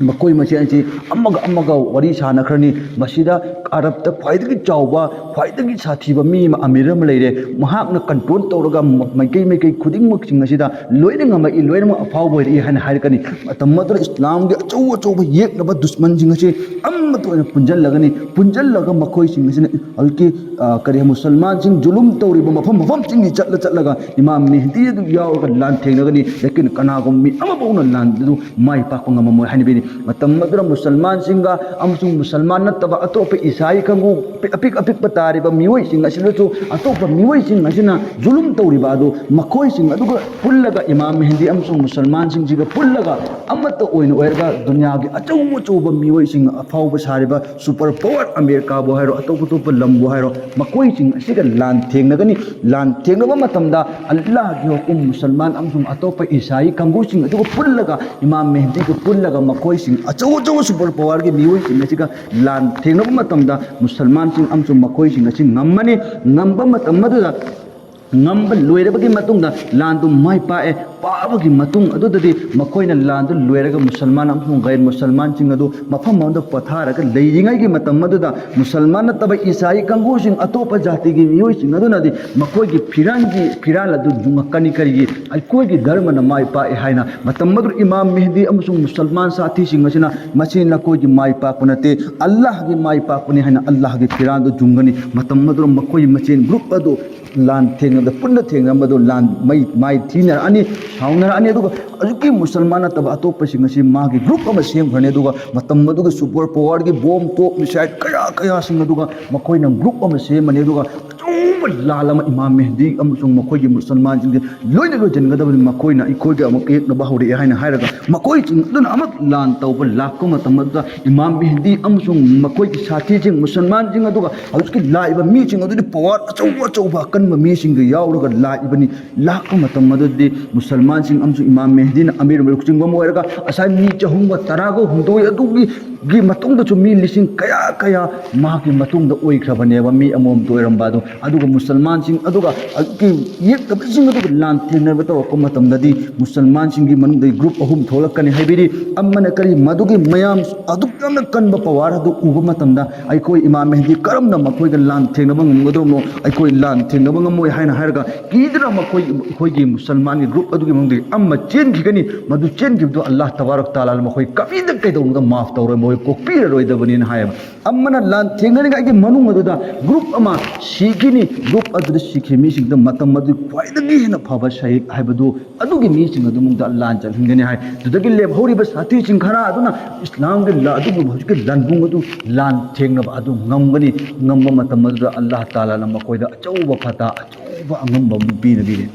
ꯃꯈꯣꯏ ꯃꯁꯦꯟꯁꯤ ꯑꯃꯒ ꯑꯃꯒ ꯋꯥꯔꯤ ꯁꯥꯟꯅꯈ꯭ꯔꯅꯤ꯫ ꯃꯁꯤꯗ ꯑꯔꯕꯇ ꯈ꯭ꯋꯥꯏꯗꯒꯤ ꯆꯥꯎꯕ, ꯈ꯭ꯋꯥꯏꯗꯒꯤ ꯁꯥꯊꯤꯕ ꯃꯤ ꯑꯃ ꯑꯃꯤꯔ ꯑꯃ ꯂꯩꯔꯦ꯫ ꯃꯍꯥꯛꯅ ꯀꯟꯇ꯭ꯔꯣꯜ ꯇꯧꯔꯒ ꯃ-, ꯃꯥꯏꯀꯩ ꯃꯥꯏꯀꯩ ꯈꯨꯗꯤꯡꯃꯛꯁꯤꯡ ꯑꯁꯤꯗ ꯂꯣꯏꯅ ꯉꯝꯃꯛꯏ, ꯂꯣꯏꯅꯃꯛ ꯑꯐꯥꯎꯕ ꯑꯣꯏꯔꯛꯏ ꯍꯥꯏꯅ ꯍꯥꯏꯔꯛꯀꯅꯤ꯫ ꯃꯇꯝ ꯑꯗꯨꯗ ꯏꯁꯂꯥꯝꯒꯤ ꯑꯆꯧ ꯑꯆꯧꯕ ꯌꯦꯛꯅꯕ ꯗꯨꯁꯃꯟꯁꯤꯡ ꯑꯁꯤ ꯑꯃꯠꯇ ꯑꯣꯏꯅ ꯄꯨꯟꯁꯤꯜꯂꯒꯅꯤ꯫ ꯄꯨꯟꯁꯤꯜꯂꯒ ꯃꯈꯣꯏꯁꯤꯡ ꯑꯁꯤꯅ ꯍꯧꯖꯤꯛꯀꯤ, ꯑ, ꯀꯔꯤ, ꯃꯨꯁꯜꯃꯥꯟꯁꯤꯡ ꯖꯨꯂꯨꯝ ꯇꯧꯔꯤꯕ ꯃꯐꯝ ꯃꯐꯝꯁꯤꯡꯒꯤ ꯆꯠꯂ ꯆꯠꯂꯒ ꯏꯃꯥꯝ ꯃꯦꯍꯗꯤ ꯑꯗꯨ ꯌꯥꯎꯔꯒ ꯂꯥꯟ ꯊꯦꯡꯅꯒꯅꯤ꯫ ꯂꯦꯀꯤꯟ ꯀꯅꯥꯒꯨꯝꯕ ꯃꯤ ꯑꯃꯐꯥꯎꯅ ꯂꯥꯟ ꯑꯗꯨ ꯃꯥꯏ ꯄꯥꯛꯄ ꯉꯝꯃꯝꯃꯣꯏ ꯍꯥꯏꯅ ꯄꯤꯔꯤ꯫ ꯃꯇꯝ ꯑꯗꯨꯗ ꯃꯨꯁꯜꯃꯥꯟꯁꯤꯡꯒ ꯑꯃꯁꯨꯡ ꯃꯨꯁꯜꯃꯥꯟ ꯅꯠꯇꯕ ꯑꯇꯣꯞꯄ ꯏꯁꯥꯏ ꯀꯥꯡꯕꯨ ꯑꯄꯤꯛ ꯑꯄꯤꯛꯄ ꯇꯥꯔꯤꯕ ꯃꯤꯑꯣꯏꯁꯤꯡ ꯑꯁꯤꯗꯁꯨ ꯑꯇꯣꯞꯄ ꯃꯤꯑꯣꯏꯁꯤꯡ ꯑꯁꯤꯅ ꯖꯨꯂꯨꯝ ꯇꯧꯔꯤꯕ ꯑꯗꯨ ꯃꯈꯣꯏꯁꯤꯡ ꯑꯗꯨꯒ ꯄꯨꯜꯂꯒ, ꯏꯃꯥꯝ ꯃꯦꯍꯗꯤ ꯑꯃꯁꯨꯡ ꯃꯨꯁꯜꯃꯥꯟꯁꯤꯡꯁꯤꯒ ꯄꯨꯜꯂꯒ ꯑꯃꯠꯇ ꯑꯣꯏꯅ ꯑꯣꯏꯔꯒ ꯗꯨꯅꯤꯌꯥꯒꯤ ꯑꯆꯧ ꯑꯆꯧꯕ ꯃꯤꯑꯣꯏꯁꯤꯡ, ꯑꯐꯥꯎꯕ ꯁꯥꯔꯤꯕ ꯁꯨꯄꯔ ꯄꯋꯥꯔ ꯑꯃꯦꯔꯤꯀꯥꯕꯨ ꯍꯥꯏꯔꯣ, ꯑꯇꯣꯞ ꯑꯇꯣꯞꯄ ꯂꯝꯕꯨ ꯍꯥꯏꯔꯣ, ꯃꯈꯣꯏꯁꯤꯡ ꯑꯁꯤꯒ ꯂꯥꯟ ꯊꯦꯡꯅꯒꯅꯤ꯫ ꯂꯥꯟ ꯊꯦꯡꯅꯕ ꯃꯇꯝꯗ ꯑꯜꯂꯥꯍꯒꯤ ꯍꯨꯀꯨꯝ, ꯃꯨꯁꯜꯃꯥꯟ ꯑꯃꯁꯨꯡ ꯑꯇꯣꯞꯄ ꯏꯁꯥꯏ ꯀꯥꯡꯕꯨꯁꯤꯡ ꯑꯗꯨꯒ ꯄꯨꯜꯂꯒ, ꯏꯃꯥꯝ ꯃꯦꯍꯗꯤꯒ ꯄꯨꯜꯂꯒ ꯃꯈꯣꯏꯁꯤꯡ ꯑꯆꯧ ꯑꯆꯧꯕ ꯁꯨꯄꯔ ꯄꯋꯥꯔꯒꯤ ꯃꯤꯑꯣꯏꯁꯤꯡ ꯑꯁꯤꯒ ꯂꯥꯟ ꯊꯦꯡꯅꯕ ꯃꯇꯝꯗ ꯃꯨꯁꯜꯃꯥꯟꯁꯤꯡ ꯑꯃꯁꯨꯡ ꯃꯈꯣꯏꯁꯤꯡ ꯑꯁꯤ ꯉꯝꯃꯅꯤ꯫ ꯉꯝꯕ ꯃꯇꯝ ꯑꯗꯨꯗ, ꯉꯝꯕ ꯂꯣꯏꯔꯕꯒꯤ ꯃꯇꯨꯡꯗ ꯂꯥꯟꯗꯨ ꯃꯥꯏ ꯄꯥꯛꯑꯦ꯫ ꯄꯥꯕꯒꯤ ꯃꯇꯨꯡ ꯑꯗꯨꯗꯗꯤ ꯃꯈꯣꯏꯅ ꯂꯥꯟꯗꯨ ꯂꯣꯏꯔꯒ ꯃꯨꯁꯜꯃꯥꯟ ꯑꯃꯁꯨꯡ ꯒꯩꯔ ꯃꯨꯁꯜꯃꯥꯟꯁꯤꯡ ꯑꯗꯨ ꯃꯐꯝ ꯑꯃꯗ ꯄꯣꯊꯥꯔꯒ ꯂꯩꯔꯤꯉꯩꯒꯤ ꯃꯇꯝ ꯑꯗꯨꯗ, ꯃꯨꯁꯜꯃꯥꯟ ꯅꯠꯇꯕ ꯏꯁꯥꯏ ꯀꯥꯡꯕꯨꯁꯤꯡ, ꯑꯇꯣꯞꯄ ꯖꯥꯇꯤꯒꯤ ꯃꯤꯑꯣꯏꯁꯤꯡ ꯑꯗꯨꯅꯗꯤ ꯃꯈꯣꯏꯒꯤ ꯐꯤꯔꯥꯟꯒꯤ, ꯐꯤꯔꯥꯜ ꯑꯗꯨ ꯌꯨꯡꯉꯛꯀꯅꯤ꯫ ꯀꯔꯤꯒꯤ? ꯑꯩꯈꯣꯏꯒꯤ ꯙꯔꯃꯅ ꯃꯥꯏ ꯄꯥꯛꯑꯦ ꯍꯥꯏꯅ꯫ ꯃꯇꯝ ꯑꯗꯨꯗ ꯏꯃꯥꯝ ꯃꯦꯍꯗꯤ ꯑꯃꯁꯨꯡ ꯃꯨꯁꯜꯃꯥꯟ ꯁꯥꯊꯤꯁꯤꯡ ꯑꯁꯤꯅ, "ꯃꯁꯤ ꯅꯈꯣꯏꯒꯤ ꯃꯥꯏ ꯄꯥꯛꯄ ꯅꯠꯇꯦ, ꯑꯜꯂꯥꯍꯒꯤ ꯃꯥꯏ ꯄꯥꯛꯄꯅꯤ" ꯍꯥꯏꯅ ꯑꯜꯂꯥꯍꯒꯤ ꯐꯤꯔꯥꯜꯗꯨ ꯌꯨꯡꯒꯅꯤ꯫ ꯃꯇꯝ ꯑꯗꯨꯗ ꯃꯈꯣꯏ ꯃꯁꯦꯟ ꯒ꯭ꯔꯨꯞ ꯑꯗꯨ ꯂꯥꯟ ꯊꯦꯡꯅꯕꯗ, ꯄꯨꯟꯅ ꯊꯦꯡꯅꯔꯝꯕꯗꯨ ꯂꯥꯟ ꯃꯩ, ꯃꯥꯏ ꯊꯤꯅꯔꯛꯑꯅꯤ, ꯁꯥꯎꯅꯔꯛꯑꯅꯤ꯫ ꯑꯗꯨꯒ ꯍꯧꯖꯤꯛꯀꯤ ꯃꯨꯁꯜꯃꯥꯟ ꯅꯠꯇꯕ ꯑꯇꯣꯞꯄꯁꯤꯡ ꯑꯁꯤ ꯃꯥꯒꯤ ꯒ꯭ꯔꯨꯞ ꯑꯃ ꯁꯦꯝꯈ꯭ꯔꯅꯤ꯫ ꯑꯗꯨꯒ ꯃꯇꯝ ꯑꯗꯨꯒ ꯁꯨꯄꯔ ꯄꯋꯥꯔꯒꯤ ꯕꯣꯝ, ꯇꯣꯞ, ꯃꯤꯁꯥꯏꯜ ꯀꯌꯥ ꯀꯌꯥꯁꯤꯡ ꯑꯗꯨꯒ ꯃꯈꯣꯏꯅ ꯒ꯭ꯔꯨꯞ ꯑꯃ ꯁꯦꯝꯃꯅꯤ꯫ ꯑꯗꯨꯒ ꯑꯆꯧꯕ ꯂꯥꯟ ꯑꯃ ꯏꯃꯥꯝ ꯃꯦꯍꯗꯤ ꯑꯃꯁꯨꯡ ꯃꯈꯣꯏꯒꯤ ꯃꯨꯁꯜꯃꯥꯟꯁꯤꯡꯁꯦ ꯂꯣꯏꯅ ꯂꯣꯏꯁꯤꯟꯒꯗꯕꯅꯤ꯫ "ꯃꯈꯣꯏꯅ ꯑꯩꯈꯣꯏꯒ ꯑꯃꯨꯛ ꯌꯦꯛꯅꯕ ꯍꯧꯔꯛꯑꯦ" ꯍꯥꯏꯅ ꯍꯥꯏꯔꯒ ꯃꯈꯣꯏꯁꯤꯡ ꯑꯗꯨꯅ ꯑꯃꯨꯛ ꯂꯥꯟ ꯇꯧꯕ ꯂꯥꯛꯄ ꯃꯇꯝ ꯑꯗꯨꯗ ꯏꯃꯥꯝ ꯃꯦꯍꯗꯤ ꯑꯃꯁꯨꯡ ꯃꯈꯣꯏꯒꯤ ꯁꯥꯊꯤꯁꯤꯡ, ꯃꯨꯁꯜꯃꯥꯟꯁꯤꯡ, ꯑꯗꯨꯒ ꯍꯧꯖꯤꯛꯀꯤ ꯂꯥꯛꯏꯕ ꯃꯤꯁꯤꯡ ꯑꯗꯨꯗꯤ ꯄꯋꯥꯔ ꯑꯆꯧ ꯑꯆꯧꯕ ꯑꯀꯟꯕ ꯃꯤꯁꯤꯡꯒ ꯌꯥꯎꯔꯒ ꯂꯥꯛꯏꯕꯅꯤ꯫ ꯂꯥꯛꯄ ꯃꯇꯝ ꯑꯗꯨꯗꯗꯤ ꯃꯨꯁꯜꯃꯥꯟꯁꯤꯡ ꯑꯃꯁꯨꯡ ꯏꯃꯥꯝ ꯃꯦꯍꯗꯤꯅ ꯑꯃꯤꯔ ꯑꯣꯏꯕ ꯂꯨꯆꯤꯡꯕ ꯑꯃ ꯑꯣꯏꯔꯒ ꯉꯁꯥꯏ ꯃꯤ ꯆꯍꯨꯝꯒ ꯇꯔꯥꯒ ꯍꯨꯝꯗꯣꯏ ꯑꯗꯨꯒꯤ ꯒꯤ ꯃꯇꯨꯡꯗꯁꯨ ꯃꯤ ꯂꯤꯁꯤꯡ ꯀꯌꯥ ꯀꯌꯥ ꯃꯥꯒꯤ ꯃꯇꯨꯡꯗ ꯑꯣꯏꯈ꯭ꯔꯕꯅꯦꯕ, ꯃꯤ ꯑꯃꯃꯝꯇ ꯑꯣꯏꯔꯝꯕ ꯑꯗꯣ꯫ ꯑꯗꯨꯒ ꯃꯨꯁꯜꯃꯥꯟꯁꯤꯡ ꯑꯗꯨꯒ ꯑꯗꯨꯒꯤ ꯌꯦꯛꯅꯕꯁꯤꯡ ꯑꯗꯨꯒ ꯂꯥꯟꯊꯦꯡꯅꯕ ꯇꯧꯔꯛꯄ ꯃꯇꯝꯗꯗꯤ ꯃꯨꯁꯜꯃꯥꯟꯁꯤꯡꯒꯤ ꯃꯅꯨꯡꯗꯒꯤ group ꯑꯍꯨꯝ ꯊꯣꯛꯂꯛꯀꯅꯤ ꯍꯥꯏꯕꯤꯔꯤ꯫ ꯑꯃꯅ ꯀꯔꯤ? ꯃꯗꯨꯒꯤ ꯃꯌꯥꯝ ꯑꯗꯨꯛ ꯌꯥꯝꯅ ꯀꯟꯕ power ꯑꯗꯨ ꯎꯕ ꯃꯇꯝꯗ ꯑꯩꯈꯣꯏ ꯏꯃꯥꯝ ꯃꯦꯍꯗꯤ ꯀꯔꯝꯅ ꯃꯈꯣꯏꯒ ꯂꯥꯟ ꯊꯦꯡꯅꯕ ꯉꯝꯒꯗꯧꯅꯣ? ꯑꯩꯈꯣꯏ ꯂꯥꯟ ꯊꯦꯡꯅꯕ ꯉꯝꯃꯣꯏ ꯍꯥꯏꯅ ꯍꯥꯏꯔꯒ ꯀꯤꯗꯨꯅ ꯃꯈꯣꯏ, ꯑꯩꯈꯣꯏꯒꯤ ꯃꯨꯁꯜꯃꯥꯟꯒꯤ group ꯑꯗꯨꯒꯤ ꯃꯅꯨꯡꯗꯒꯤ ꯑꯃ ꯆꯦꯟꯈꯤꯒꯅꯤ꯫ ꯃꯗꯨ ꯆꯦꯟꯈꯤꯕꯗꯨ ꯑꯜꯂꯥꯍ ꯇꯕꯥꯔꯛ ꯇꯥꯂꯥꯅ ꯃꯈꯣꯏ ꯀꯔꯤꯗ ꯀꯩꯗꯧꯅꯨꯡꯗ ꯃꯥꯐ ꯇꯧꯔꯣꯏ, ꯃꯈꯣꯏ ꯀꯣꯛꯄꯤꯔꯔꯣꯏꯗꯕꯅꯤꯅ ꯍꯥꯏꯌꯦꯕ꯫ ꯑꯃꯅ ꯂꯥꯟ ꯊꯦꯡꯅꯔꯤꯉꯩꯒꯤ ꯃꯅꯨꯡ ꯑꯗꯨꯗ group ꯑꯃ ꯁꯤꯈꯤꯅꯤ꯫ Group ꯑꯗꯨꯗ ꯁꯤꯈꯤꯕ ꯃꯤꯁꯤꯡꯗ ꯃꯇꯝ ꯑꯗꯨ ꯈ꯭ꯋꯥꯏꯗꯒꯤ ꯍꯦꯟꯅ ꯐꯕ ꯁꯍꯤꯗ ꯍꯥꯏꯕꯗꯨ ꯑꯗꯨꯒꯤ ꯃꯤꯁꯤꯡ ꯑꯗꯨꯃꯛꯇ ꯂꯥꯟ ꯆꯠꯍꯟꯒꯅꯤ ꯍꯥꯏ꯫ ꯑꯗꯨꯗꯒꯤ ꯂꯦꯝꯍꯧꯔꯤꯕ ꯁꯥꯊꯤꯁꯤꯡ ꯈꯔ ꯑꯗꯨꯅ ꯏꯁꯂꯥꯝꯒꯤ ꯂ-, ꯑꯗꯨꯒꯨꯝꯕ ꯍꯧꯖꯤꯛꯀꯤ ꯂꯥꯟꯕꯨꯡ ꯑꯗꯨ ꯂꯥꯟ ꯊꯦꯡꯅꯕ ꯑꯗꯨ ꯉꯝꯒꯅꯤ꯫ ꯉꯝꯕ ꯃꯇꯝ ꯑꯗꯨꯗ ꯑꯜꯂꯥꯍ ꯇꯥꯂꯥꯅ ꯃꯈꯣꯏꯗ ꯑꯆꯧꯕ ꯐꯇꯥ, ꯑꯆꯧꯕ ꯑꯉꯝꯕ ꯑꯃ ꯄꯤꯔꯤꯕꯅꯤ꯫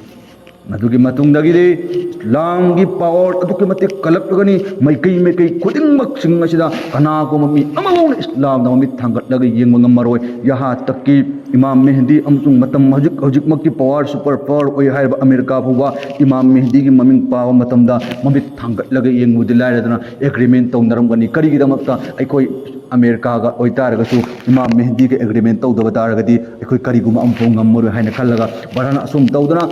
ꯑꯗꯨꯒꯤ ꯃꯇꯨꯡꯗꯒꯤꯗꯤ ꯏꯁꯂꯥꯝꯒꯤ power ꯑꯗꯨꯛꯀꯤ ꯃꯇꯤꯛ ꯀꯜꯂꯛꯂꯒꯅꯤ꯫ ꯃꯥꯏꯀꯩ ꯃꯥꯏꯀꯩ ꯈꯨꯗꯤꯡꯃꯛꯁꯤꯡ ꯑꯁꯤꯗ ꯀꯅꯥꯒꯨꯝꯕ ꯃꯤ ꯑꯃꯐꯥꯎꯅ ꯏꯁꯂꯥꯝꯗ ꯃꯃꯤꯠ ꯊꯥꯡꯒꯠꯂꯒ ꯌꯦꯡꯕ ꯉꯝꯃꯔꯣꯏ꯫ ꯌꯍꯥ ꯇꯛꯀꯤ ꯏꯃꯥꯝ ꯃꯦꯍꯗꯤ ꯑꯃꯁꯨꯡ ꯃꯇꯝ ꯍꯧꯖꯤꯛ ꯍꯧꯖꯤꯛꯃꯛꯀꯤ power, super power ꯑꯣꯏ ꯍꯥꯏꯔꯤꯕ ꯑꯃꯦꯔꯤꯀꯥ ꯐꯥꯎꯕ ꯏꯃꯥꯝ ꯃꯦꯍꯗꯤꯒꯤ ꯃꯃꯤꯡ ꯄꯥꯕ ꯃꯇꯝꯗ ꯃꯃꯤꯠ ꯊꯥꯡꯒꯠꯂꯒ ꯌꯦꯡꯕꯗꯤ ꯂꯥꯏꯔꯗꯅ agreement ꯇꯧꯅꯔꯝꯒꯅꯤ꯫ ꯀꯔꯤꯒꯤꯗꯃꯛꯇ? ꯑꯩꯈꯣꯏ ꯑꯃꯦꯔꯤꯀꯥꯒ ꯑꯣꯏꯇꯥꯔꯒꯁꯨ ꯏꯃꯥꯝ ꯃꯦꯍꯗꯤꯒ agreement ꯇꯧꯗꯕ ꯇꯥꯔꯒꯗꯤ ꯑꯩꯈꯣꯏ ꯀꯔꯤꯒꯨꯝꯕ ꯑꯃꯐꯥꯎ ꯉꯝꯃꯔꯣꯏ ꯍꯥꯏꯅ ꯈꯜꯂꯒ ꯚꯔꯅ ꯑꯁꯨꯝ ꯇꯧꯗꯅ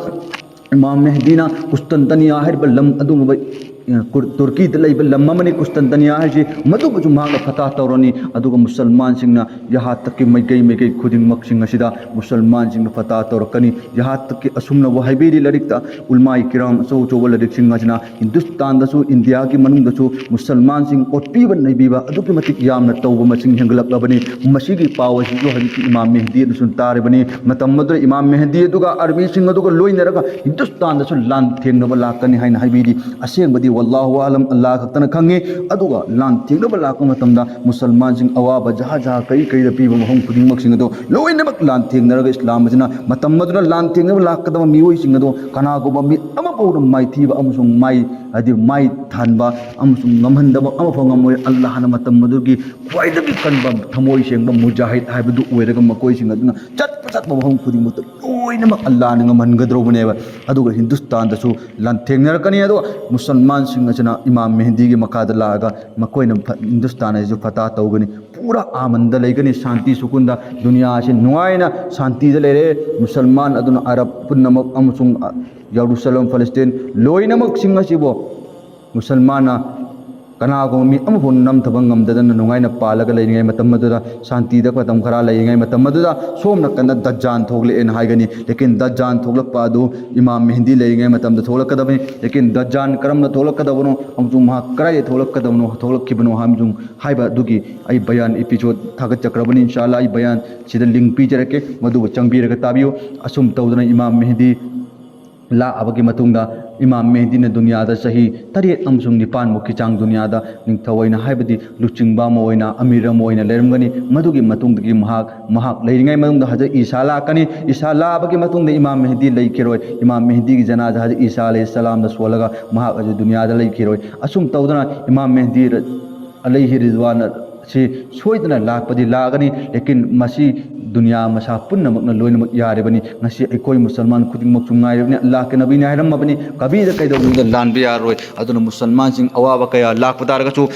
ꯏꯃꯥꯝ ꯃꯦꯍꯗꯤꯅ ꯀꯨꯁꯇꯟꯇꯅꯤꯌꯥ ꯍꯥꯏꯔꯤꯕ ꯂꯝ ꯑꯗꯨꯒꯨꯝꯕ, ꯑ, ꯀꯨꯔ-, ꯇꯨꯔꯀꯤꯗ ꯂꯩꯕ ꯂꯝ ꯑꯃꯅꯤ ꯀꯨꯁꯇꯟꯇꯅꯤꯌꯥ ꯍꯥꯏꯁꯤ, ꯃꯗꯨꯕꯨꯁꯨ ꯃꯍꯥꯛꯅ ꯐꯇꯥ ꯇꯧꯔꯅꯤ꯫ ꯑꯗꯨꯒ ꯃꯨꯁꯜꯃꯥꯟꯁꯤꯡꯅ ꯌꯍꯥ ꯇꯛꯀꯤ ꯃꯥꯏꯀꯩ ꯃꯥꯏꯀꯩ ꯈꯨꯗꯤꯡꯃꯛꯁꯤꯡ ꯑꯁꯤꯗ ꯃꯨꯁꯜꯃꯥꯟꯁꯤꯡꯅ ꯐꯇꯥ ꯇꯧꯔꯛꯀꯅꯤ꯫ ꯌꯍꯥ ꯇꯛꯀꯤ ꯑꯁꯨꯝꯅꯕꯨ ꯍꯥꯏꯕꯤꯔꯤ ꯂꯥꯏꯔꯤꯛꯇ, ꯎꯂꯃꯥꯏ ꯀꯤꯔꯥꯝ ꯑꯆꯧ ꯑꯆꯧꯕ ꯂꯥꯏꯔꯤꯛꯁꯤꯡ ꯑꯁꯤꯅ ꯍꯤꯟꯗꯨꯁꯇꯥꯟꯗꯁꯨ, ꯏꯟꯗꯤꯌꯥꯒꯤ ꯃꯅꯨꯡꯗꯁꯨ ꯃꯨꯁꯜꯃꯥꯟꯁꯤꯡ ꯑꯣꯠꯄꯤꯕ ꯅꯩꯕꯤꯕ ꯑꯗꯨꯛꯀꯤ ꯃꯇꯤꯛ ꯌꯥꯝꯅ ꯇꯧꯕ ꯃꯁꯤꯡ ꯍꯦꯟꯒꯠꯂꯛꯂꯕꯅꯤ꯫ ꯃꯁꯤꯒꯤ ꯄꯥꯎ ꯑꯁꯤꯁꯨ ꯍꯧꯖꯤꯛꯇꯤ ꯏꯃꯥꯝ ꯃꯦꯍꯗꯤ ꯑꯗꯨꯁꯨ ꯇꯥꯔꯤꯕꯅꯤ꯫ ꯃꯇꯝ ꯑꯗꯨꯗ ꯏꯃꯥꯝ ꯃꯦꯍꯗꯤ ꯑꯗꯨꯒ ꯑꯥꯔꯃꯤꯁꯤꯡ ꯑꯗꯨꯒ ꯂꯣꯏꯅꯔꯒ ꯍꯤꯟꯗꯨꯁꯇꯥꯟꯗꯁꯨ ꯂꯥꯟ ꯊꯦꯡꯅꯕ ꯂꯥꯛꯀꯅꯤ ꯍꯥꯏꯅ ꯍꯥꯏꯕꯤꯔꯤ꯫ ꯑꯁꯦꯡꯕꯗꯤ ꯋꯜꯂꯥꯍꯨ ꯑꯥꯂꯝ, ꯑꯜꯂꯥꯍ ꯈꯛꯇꯅ ꯈꯪꯉꯤ꯫ ꯑꯗꯨꯒ ꯂꯥꯟ ꯊꯦꯡꯅꯕ ꯂꯥꯛꯄ ꯃꯇꯝꯗ ꯃꯨꯁꯜꯃꯥꯟꯁꯤꯡ ꯑꯋꯥꯕ ꯖꯍꯥ ꯖꯍꯥ ꯀꯔꯤ ꯀꯔꯤꯗ ꯄꯤꯕ ꯃꯐꯝ ꯈꯨꯗꯤꯡꯃꯛꯁꯤꯡ ꯑꯗꯨ ꯂꯣꯏꯅꯃꯛ ꯂꯥꯟ ꯊꯦꯡꯅꯔꯒ ꯏꯁꯂꯥꯝ ꯑꯁꯤꯅ ꯃꯇꯝ ꯑꯗꯨꯗ ꯂꯥꯟ ꯊꯦꯡꯅꯕ ꯂꯥꯛꯀꯗꯕ ꯃꯤꯑꯣꯏꯁꯤꯡ ꯑꯗꯨ ꯀꯅꯥꯒꯨꯝꯕ ꯃꯤ ꯑꯃꯐꯥꯎꯅ ꯃꯥꯏꯊꯤꯕ ꯑꯃꯁꯨꯡ ꯃꯥꯏ, ꯍꯥꯏꯗꯤ ꯃꯥꯏ ꯊꯥꯟꯕ ꯑꯃꯁꯨꯡ ꯉꯝꯍꯟꯗꯕ ꯑꯃꯐꯥꯎ ꯉꯝꯃꯣꯏ꯫ ꯑꯜꯂꯥꯍꯅ ꯃꯇꯝ ꯑꯗꯨꯒꯤ ꯈ꯭ꯋꯥꯏꯗꯒꯤ ꯀꯟꯕ ꯊꯃꯣꯏ ꯁꯦꯡꯕ ꯃꯨꯖꯥꯍꯤꯗ ꯍꯥꯏꯕꯗꯨ ꯑꯣꯏꯔꯒ ꯃꯈꯣꯏꯁꯤꯡ ꯑꯗꯨꯅ ꯆꯠꯄ ꯆꯠꯄ ꯃꯐꯝ ꯈꯨꯗꯤꯡꯃꯛꯇ ꯂꯣꯏꯅꯃꯛ ꯑꯜꯂꯥꯅ ꯉꯝꯍꯟꯒꯗꯧꯕꯅꯦꯕ꯫ ꯑꯗꯨꯒ ꯍꯤꯟꯗꯨꯁꯇꯥꯟꯗꯁꯨ ꯂꯥꯟꯊꯦꯡꯅꯔꯛꯀꯅꯤ꯫ ꯑꯗꯣ ꯃꯨꯁꯜꯃꯥꯟꯁꯤꯡ ꯑꯁꯤꯅ ꯏꯃꯥꯝ ꯃꯦꯍꯗꯤꯒꯤ ꯃꯈꯥꯗ ꯂꯥꯛꯑꯒ ꯃꯈꯣꯏꯅ ꯐ- ꯍꯤꯟꯗꯨꯁꯇꯥꯟ ꯑꯁꯤꯁꯨ ꯐꯇꯥ ꯇꯧꯒꯅꯤ꯫ ꯄꯨꯔꯥ ꯑꯃꯟꯗ ꯂꯩꯒꯅꯤ, ꯁꯥꯟꯇꯤ ꯁꯨꯀꯨꯟꯗ꯫ ꯗꯨꯅꯤꯌꯥ ꯑꯁꯤ ꯅꯨꯡꯉꯥꯏꯅ ꯁꯥꯟꯇꯤꯗ ꯂꯩꯔꯦ꯫ ꯃꯨꯁꯜꯃꯥꯟ ꯑꯗꯨꯅ ꯑꯔꯕ ꯄꯨꯝꯅꯃꯛ ꯑꯃꯁꯨꯡ, ꯑ, ꯌꯔꯨꯁꯂꯝ, ꯐꯂꯁꯇꯤꯟ ꯂꯣꯏꯅꯃꯛꯁꯤꯡ ꯑꯁꯤꯕꯨ ꯃꯨꯁꯜꯃꯥꯟꯅ ꯀꯅꯥꯒꯨꯝꯕ ꯃꯤ ꯑꯃꯐꯥꯎ ꯅꯝꯊꯕ ꯉꯝꯗꯗꯅ ꯅꯨꯡꯉꯥꯏꯅ ꯄꯥꯜꯂꯒ ꯂꯩꯔꯤꯉꯩ ꯃꯇꯝ ꯑꯗꯨꯗ, ꯁꯥꯟꯇꯤꯗ ꯃꯇꯝ ꯈꯔ ꯂꯩꯔꯤꯉꯩ ꯃꯇꯝ ꯑꯗꯨꯗ, ꯁꯣꯝ ꯅꯥꯀꯟꯗ ꯗꯖꯥꯟ ꯊꯣꯛꯂꯛꯑꯦꯅ ꯍꯥꯏꯒꯅꯤ꯫ ꯂꯦꯀꯤꯟ ꯗꯖꯥꯟ ꯊꯣꯛꯂꯛꯄ ꯑꯗꯨ ꯏꯃꯥꯝ ꯃꯦꯍꯗꯤ ꯂꯩꯔꯤꯉꯩ ꯃꯇꯝꯗ ꯊꯣꯛꯂꯛꯀꯗꯕꯅꯤ꯫ ꯂꯦꯀꯤꯟ ꯗꯖꯥꯟ ꯀꯔꯝꯅ ꯊꯣꯛꯂꯛꯀꯗꯕꯅꯣ ꯑꯃꯁꯨꯡ ꯃꯍꯥꯛ ꯀꯗꯥꯏꯗ ꯊꯣꯛꯂꯛꯀꯗꯕꯅꯣ, ꯊꯣꯛꯂꯛꯈꯤꯕꯅꯣ ꯑꯃꯁꯨꯡ ꯍꯥꯏꯕ ꯑꯗꯨꯒꯤ ꯑꯩ ꯕꯌꯥꯟ ꯏꯄꯤꯁꯣꯗ ꯊꯥꯒꯠꯆꯈ꯭ꯔꯕꯅꯤ꯫ ꯏꯟꯁꯥ ꯑꯜꯂꯥ, ꯑꯩ ꯕꯌꯥꯟ ꯁꯤꯗ ꯂꯤꯡ ꯄꯤꯖꯔꯛꯀꯦ, ꯃꯗꯨꯕꯨ ꯆꯪꯕꯤꯔꯒ ꯇꯥꯕꯤꯌꯨ꯫ ꯑꯁꯨꯝ ꯇꯧꯗꯅ ꯏꯃꯥꯝ ꯃꯦꯍꯗꯤ ꯂꯥꯛꯑꯕꯒꯤ ꯃꯇꯨꯡꯗ ꯏꯃꯥꯝ ꯃꯦꯍꯗꯤꯅ ꯗꯨꯅꯤꯌꯥꯗ ꯆꯍꯤ ꯇꯔꯦꯠ ꯑꯃꯁꯨꯡ ꯅꯤꯄꯥꯟꯃꯨꯛꯀꯤ ꯆꯥꯡ ꯗꯨꯅꯤꯌꯥꯗ ꯅꯤꯡꯊꯧ ꯑꯣꯏꯅ, ꯍꯥꯏꯕꯗꯤ ꯂꯨꯆꯤꯡꯕ ꯑꯃ ꯑꯣꯏꯅ, ꯑꯃꯤꯔ ꯑꯃ ꯑꯣꯏꯅ ꯂꯩꯔꯝꯒꯅꯤ꯫ ꯃꯗꯨꯒꯤ ꯃꯇꯨꯡꯗꯒꯤ ꯃꯍꯥꯛ, ꯃꯍꯥꯛ ꯂꯩꯔꯤꯉꯩ ꯃꯅꯨꯡꯗ ꯍꯖꯔꯠ ꯏꯁꯥ ꯂꯥꯛꯀꯅꯤ꯫ ꯏꯁꯥ ꯂꯥꯛꯑꯕꯒꯤ ꯃꯇꯨꯡꯗ ꯏꯃꯥꯝ ꯃꯦꯍꯗꯤ ꯂꯩꯈꯤꯔꯣꯏ꯫ ꯏꯃꯥꯝ ꯃꯦꯍꯗꯤꯒꯤ ꯖꯅꯥꯖꯥ ꯍꯖꯔꯠ ꯏꯁꯥ ꯑꯂꯩꯍꯤ ꯁꯂꯥꯝꯗ ꯁꯣꯜꯂꯒ ꯃꯍꯥꯛ ꯑꯁꯤ ꯗꯨꯅꯤꯌꯥꯗ ꯂꯩꯈꯤꯔꯣꯏ꯫ ꯑꯁꯨꯝ ꯇꯧꯗꯅ ꯏꯃꯥꯝ ꯃꯦꯍꯗꯤ ꯑꯂꯩꯍꯤ ꯔꯤꯗꯋꯥꯟ ꯁꯤ ꯁꯣꯏꯗꯅ ꯂꯥꯛꯄꯗꯤ ꯂꯥꯛꯀꯅꯤ꯫ ꯂꯦꯀꯤꯟ ꯃꯁꯤ ꯗꯨꯅꯤꯌꯥ ꯃꯁꯥ ꯄꯨꯝꯅꯃꯛꯅ ꯂꯣꯏꯅꯃꯛ ꯌꯥꯔꯤꯕꯅꯤ꯫ ꯉꯁꯤ ꯑꯩꯈꯣꯏ ꯃꯨꯁꯜꯃꯥꯟ ꯈꯨꯗꯤꯡꯃꯛꯁꯨ ꯉꯥꯏꯔꯤꯕꯅꯤ꯫ ꯑꯜꯂꯥꯍ ꯀꯦ ꯅꯕꯤꯅ ꯍꯥꯏꯔꯝꯃꯕꯅꯤ, "ꯀꯕꯤꯗ ꯀꯩꯗꯧꯅꯨꯡꯗ ꯂꯥꯟꯕ ꯌꯥꯔꯣꯏ"꯫ ꯑꯗꯨꯅ ꯃꯨꯁꯜꯃꯥꯟꯁꯤꯡ ꯑꯋꯥꯕ ꯀꯌꯥ ꯂꯥꯛꯄ ꯇꯥꯔꯒꯁꯨ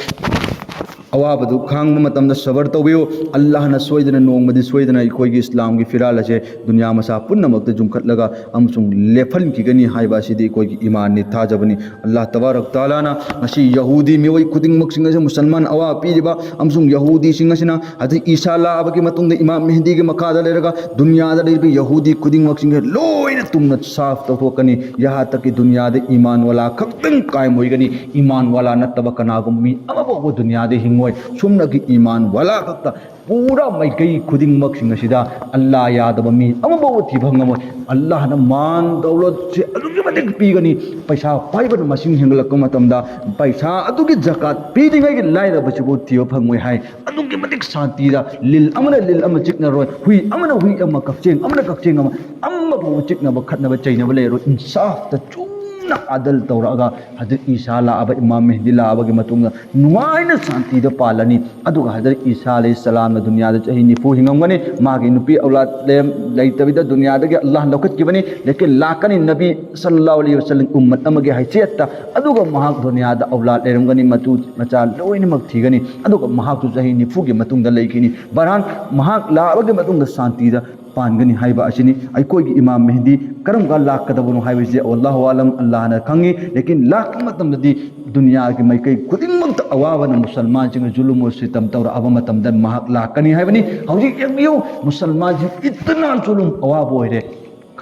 ꯑꯋꯥꯕꯗꯨ ꯈꯥꯡꯕ ꯃꯇꯝꯗ ꯁꯕꯔ ꯇꯧꯕꯤꯌꯨ꯫ ꯑꯜꯂꯥꯍꯅ ꯁꯣꯏꯗꯅ ꯅꯣꯡꯃꯗꯤ ꯁꯣꯏꯗꯅ ꯑꯩꯈꯣꯏꯒꯤ ꯏꯁꯂꯥꯝꯒꯤ ꯐꯤꯔꯥꯜ ꯑꯁꯦ ꯗꯨꯅꯤꯌꯥ ꯃꯁꯥ ꯄꯨꯝꯅꯃꯛꯇ ꯌꯨꯝꯈꯠꯂꯒ ꯑꯃꯁꯨꯡ ꯂꯦꯞꯍꯟꯈꯤꯒꯅꯤ ꯍꯥꯏꯕ ꯑꯁꯤꯗꯤ ꯑꯩꯈꯣꯏꯒꯤ ꯏꯃꯥꯟꯅꯤ, ꯊꯥꯖꯕꯅꯤ꯫ ꯑꯜꯂꯥꯍ ꯇꯕꯥꯔꯛ ꯇꯥꯂꯥꯅ ꯉꯁꯤ ꯌꯍꯨꯗꯤ ꯃꯤꯑꯣꯏ ꯈꯨꯗꯤꯡꯃꯛꯁꯤꯡ ꯑꯁꯤ, ꯃꯨꯁꯜꯃꯥꯟ ꯑꯋꯥ ꯄꯤꯔꯤꯕ ꯑꯃꯁꯨꯡ ꯌꯍꯨꯗꯤꯁꯤꯡ ꯑꯁꯤꯅ ꯍꯖꯔꯠ ꯏꯁꯥ ꯂꯥꯛꯑꯕꯒꯤ ꯃꯇꯨꯡꯗ ꯏꯃꯥꯝ ꯃꯦꯍꯗꯤꯒꯤ ꯃꯈꯥꯗ ꯂꯩꯔꯒ ꯗꯨꯅꯤꯌꯥꯗ ꯂꯩꯔꯤꯕ ꯌꯍꯨꯗꯤ ꯈꯨꯗꯤꯡꯃꯛꯁꯤꯡꯁꯦ ꯂꯣꯏꯅ ꯇꯨꯝꯅ ꯁꯥꯐ ꯇꯧꯊꯣꯛꯀꯅꯤ꯫ ꯌꯍꯥ ꯇꯛꯀꯤ ꯗꯨꯅꯤꯌꯥꯗ ꯏꯃꯥꯟ ꯋꯥꯂꯥ ꯈꯛꯇꯪ ꯀꯥꯏꯝ ꯑꯣꯏꯒꯅꯤ꯫ ꯏꯃꯥꯟ ꯋꯥꯂꯥ ꯅꯠꯇꯕ ꯀꯅꯥꯒꯨꯝꯕ ꯃꯤ ꯑꯃꯐꯥꯎꯕ ꯗꯨꯅꯤꯌꯥꯗ ꯍꯤꯡꯉꯣꯏ꯫ ꯁꯨꯝꯅꯒꯤ ꯏꯃꯥꯟ ꯋꯥꯂꯥ ꯈꯛꯇ ꯄꯨꯔꯥ ꯃꯥꯏꯀꯩ ꯈꯨꯗꯤꯡꯃꯛꯁꯤꯡ ꯑꯁꯤꯗ ꯑꯜꯂꯥ ꯌꯥꯗꯕ ꯃꯤ ꯑꯃꯐꯥꯎꯕ ꯊꯤꯕ ꯉꯝꯃꯣꯏ꯫ ꯑꯜꯂꯥꯍꯅ ꯃꯥꯟ ꯗꯧꯂꯠꯁꯦ ꯑꯗꯨꯛꯀꯤ ꯃꯇꯤꯛ ꯄꯤꯒꯅꯤ꯫ ꯄꯩꯁꯥ ꯄꯥꯏꯕꯅ ꯃꯁꯤꯡ ꯍꯦꯟꯒꯠꯂꯛꯄ ꯃꯇꯝꯗ ꯄꯩꯁꯥ ꯑꯗꯨꯒꯤ ꯖꯀꯥꯠ ꯄꯤꯗ꯭ꯔꯤꯉꯩꯒꯤ ꯂꯥꯏꯔꯕꯁꯤꯕꯨ ꯊꯤꯕ ꯐꯪꯉꯣꯏ ꯍꯥꯏ꯫ ꯑꯗꯨꯛꯀꯤ ꯃꯇꯤꯛ ꯁꯥꯟꯇꯤꯗ ꯂꯤꯜ ꯑꯃꯅ ꯂꯤꯜ ꯑꯃ ꯆꯤꯛꯅꯔꯣꯏ, ꯍꯨꯏ ꯑꯃꯅ ꯍꯨꯏ ꯑꯃ, ꯀꯛꯆꯦꯡ ꯑꯃꯅ ꯀꯛꯆꯦꯡ ꯑꯃ, ꯑꯃꯐꯥꯎꯕ ꯆꯤꯛꯅꯕ ꯈꯠꯅꯕ ꯆꯩꯅꯕ ꯂꯩꯔꯣꯏ꯫ ꯏꯟꯁꯥꯐꯇ ꯆꯨꯝꯅ ꯑꯗꯜ ꯇꯧꯔꯛꯑꯒ ꯍꯖꯔꯠ ꯏꯁꯥ ꯂꯥꯛꯑꯕ, ꯏꯃꯥꯝ ꯃꯦꯍꯗꯤ ꯂꯥꯛꯑꯕꯒꯤ ꯃꯇꯨꯡꯗ ꯅꯨꯡꯉꯥꯏꯅ ꯁꯥꯟꯇꯤꯗ ꯄꯥꯜꯂꯅꯤ꯫ ꯑꯗꯨꯒ ꯍꯖꯔꯠ ꯏꯁꯥ ꯑꯂꯩꯍꯤ ꯁꯂꯥꯝꯅ ꯗꯨꯅꯤꯌꯥꯗ ꯆꯍꯤ ꯅꯤꯐꯨ ꯍꯤꯡꯉꯝꯒꯅꯤ꯫ ꯃꯥꯒꯤ ꯅꯨꯄꯤ ꯑꯧꯂꯥꯗ ꯂꯩꯔꯝ-, ꯂꯩꯇꯕꯤꯗ ꯗꯨꯅꯤꯌꯥꯗꯒꯤ ꯑꯜꯂꯥꯍꯅ ꯂꯧꯈꯠꯈꯤꯕꯅꯤ꯫ ꯂꯦꯀꯤꯟ ꯂꯥꯛꯀꯅꯤ ꯅꯕꯤ ꯁꯜꯂꯜꯂꯥꯍꯨ ꯑꯂꯩꯍꯤ ꯋꯁꯜꯂꯝ ꯎꯝꯃꯠ ꯑꯃꯒꯤ ꯍꯩꯁꯤꯌꯠꯇ꯫ ꯑꯗꯨꯒ ꯃꯍꯥꯛ ꯗꯨꯅꯤꯌꯥꯗ ꯑꯧꯂꯥꯗ ꯂꯩꯔꯝꯒꯅꯤ, ꯃꯇꯨ ꯃꯆꯥ ꯂꯣꯏꯅꯃꯛ ꯊꯤꯒꯅꯤ꯫ ꯑꯗꯨꯒ ꯃꯍꯥꯛꯁꯨ ꯆꯍꯤ ꯅꯤꯐꯨꯒꯤ ꯃꯇꯨꯡꯗ ꯂꯩꯈꯤꯅꯤ꯫ ꯕꯍꯔꯍꯥꯜ, ꯃꯍꯥꯛ ꯂꯥꯛꯑꯕꯒꯤ ꯃꯇꯨꯡꯗ ꯁꯥꯟꯇꯤꯗ ꯄꯥꯟꯒꯅꯤ ꯍꯥꯏꯕ ꯑꯁꯤꯅꯤ꯫ ꯑꯩꯈꯣꯏꯒꯤ ꯏꯃꯥꯝ ꯃꯦꯍꯗꯤ ꯀꯔꯝ ꯀꯥꯟ ꯂꯥꯛꯀꯗꯕꯅꯣ ꯍꯥꯏꯕꯁꯦ, ꯑꯜꯂꯥꯍꯨ ꯑꯥꯂꯝ, ꯑꯜꯂꯥꯍꯅ ꯈꯪꯉꯤ꯫ ꯂꯦꯀꯤꯟ ꯂꯥꯛꯄ ꯃꯇꯝꯗꯗꯤ ꯗꯨꯅꯤꯌꯥꯒꯤ ꯃꯥꯏꯀꯩ ꯈꯨꯗꯤꯡꯃꯛꯇ ꯑꯋꯥꯕꯅ ꯃꯨꯁꯜꯃꯥꯟꯁꯤꯡꯅ ꯖꯨꯂꯨꯝ ꯁꯤꯇꯝ ꯇꯧꯔꯛꯑꯕ ꯃꯇꯝꯗ ꯃꯍꯥꯛ ꯂꯥꯛꯀꯅꯤ ꯍꯥꯏꯕꯅꯤ꯫ ꯍꯧꯖꯤꯛ ꯌꯦꯡꯕꯤꯌꯨ, ꯃꯨꯁꯜꯃꯥꯟꯁꯤꯡ ꯏꯇꯅꯥ ꯖꯨꯂꯨꯝ ꯑꯋꯥꯕ ꯑꯣꯏꯔꯦ,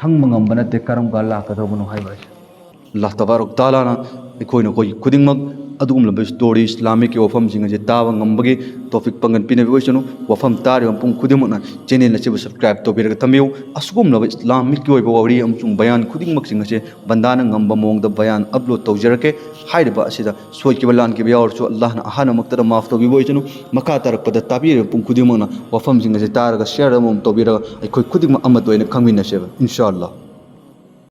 ꯈꯪꯕ ꯉꯝꯕ ꯅꯠꯇꯦ ꯀꯔꯝ ꯀꯥꯟ ꯂꯥꯛꯀꯗꯧꯕꯅꯣ ꯍꯥꯏꯕ ꯑꯁꯤ꯫ ꯑꯜꯂꯥꯍ ꯇꯕꯥꯔꯛ ꯇꯥꯂꯥꯅ ꯑꯩꯈꯣꯏꯅ ꯑꯩꯈꯣꯏ ꯈꯨꯗꯤꯡꯃꯛ ꯑꯗꯨꯒꯨꯝꯂꯕ ꯁ꯭ꯇꯣꯔꯤ, ꯏꯁꯂꯥꯃꯤꯛꯀꯤ ꯋꯥꯐꯝꯁꯤꯡ ꯑꯁꯤ ꯇꯥꯕ ꯉꯝꯕꯒꯤ ꯇꯣꯐꯤꯛ ꯄꯥꯡꯒꯟ ꯄꯤꯅꯕꯤꯕ ꯑꯣꯏꯁꯅꯨ꯫ ꯋꯥꯐꯝ ꯇꯥꯔꯤꯕ ꯃꯄꯨꯡ ꯈꯨꯗꯤꯡꯃꯛꯅ ꯆꯦꯅꯦꯜ ꯑꯁꯤꯕꯨ ꯁꯕꯁꯀ꯭ꯔꯥꯏꯕ ꯇꯧꯕꯤꯔꯒ ꯊꯝꯕꯤꯌꯨ꯫ ꯑꯁꯤꯒꯨꯝꯂꯕ ꯏꯁꯂꯥꯃꯤꯛꯀꯤ ꯑꯣꯏꯕ ꯋꯥꯔꯤ ꯑꯃꯁꯨꯡ ꯕꯌꯥꯟ ꯈꯨꯗꯤꯡꯃꯛꯁꯤꯡ ꯑꯁꯤ ꯕꯟꯗꯥꯅ ꯉꯝꯕ ꯃꯑꯣꯡꯗ ꯕꯌꯥꯟ ꯑꯞꯂꯣꯗ ꯇꯧꯖꯔꯛꯀꯦ꯫ ꯍꯥꯏꯔꯤꯕ ꯑꯁꯤꯗ ꯁꯣꯏꯈꯤꯕ ꯂꯥꯟꯈꯤꯕ ꯌꯥꯎꯔꯁꯨ ꯑꯜꯂꯥꯍꯅ ꯑꯍꯥꯟꯕꯃꯛꯇꯗ ꯃꯥꯐ ꯇꯧꯕꯤꯕ ꯑꯣꯏꯁꯅꯨ꯫ ꯃꯈꯥ ꯇꯥꯔꯛꯄꯗ ꯇꯥꯕꯤꯔꯤꯕ ꯃꯄꯨꯡ ꯈꯨꯗꯤꯡꯃꯛꯅ ꯋꯥꯐꯝꯁꯤꯡ ꯑꯁꯤ ꯇꯥꯔꯒ ꯁꯤꯌꯔ ꯑꯃꯃꯝ ꯇꯧꯕꯤꯔꯒ ꯑꯩꯈꯣꯏ ꯈꯨꯗꯤꯡꯃꯛ ꯑꯃꯠꯇ ꯑꯣꯏꯅ ꯈꯪꯃꯤꯟꯅꯁꯦꯕ, ꯏꯟꯁꯥ ꯑꯜꯂꯥꯍ꯫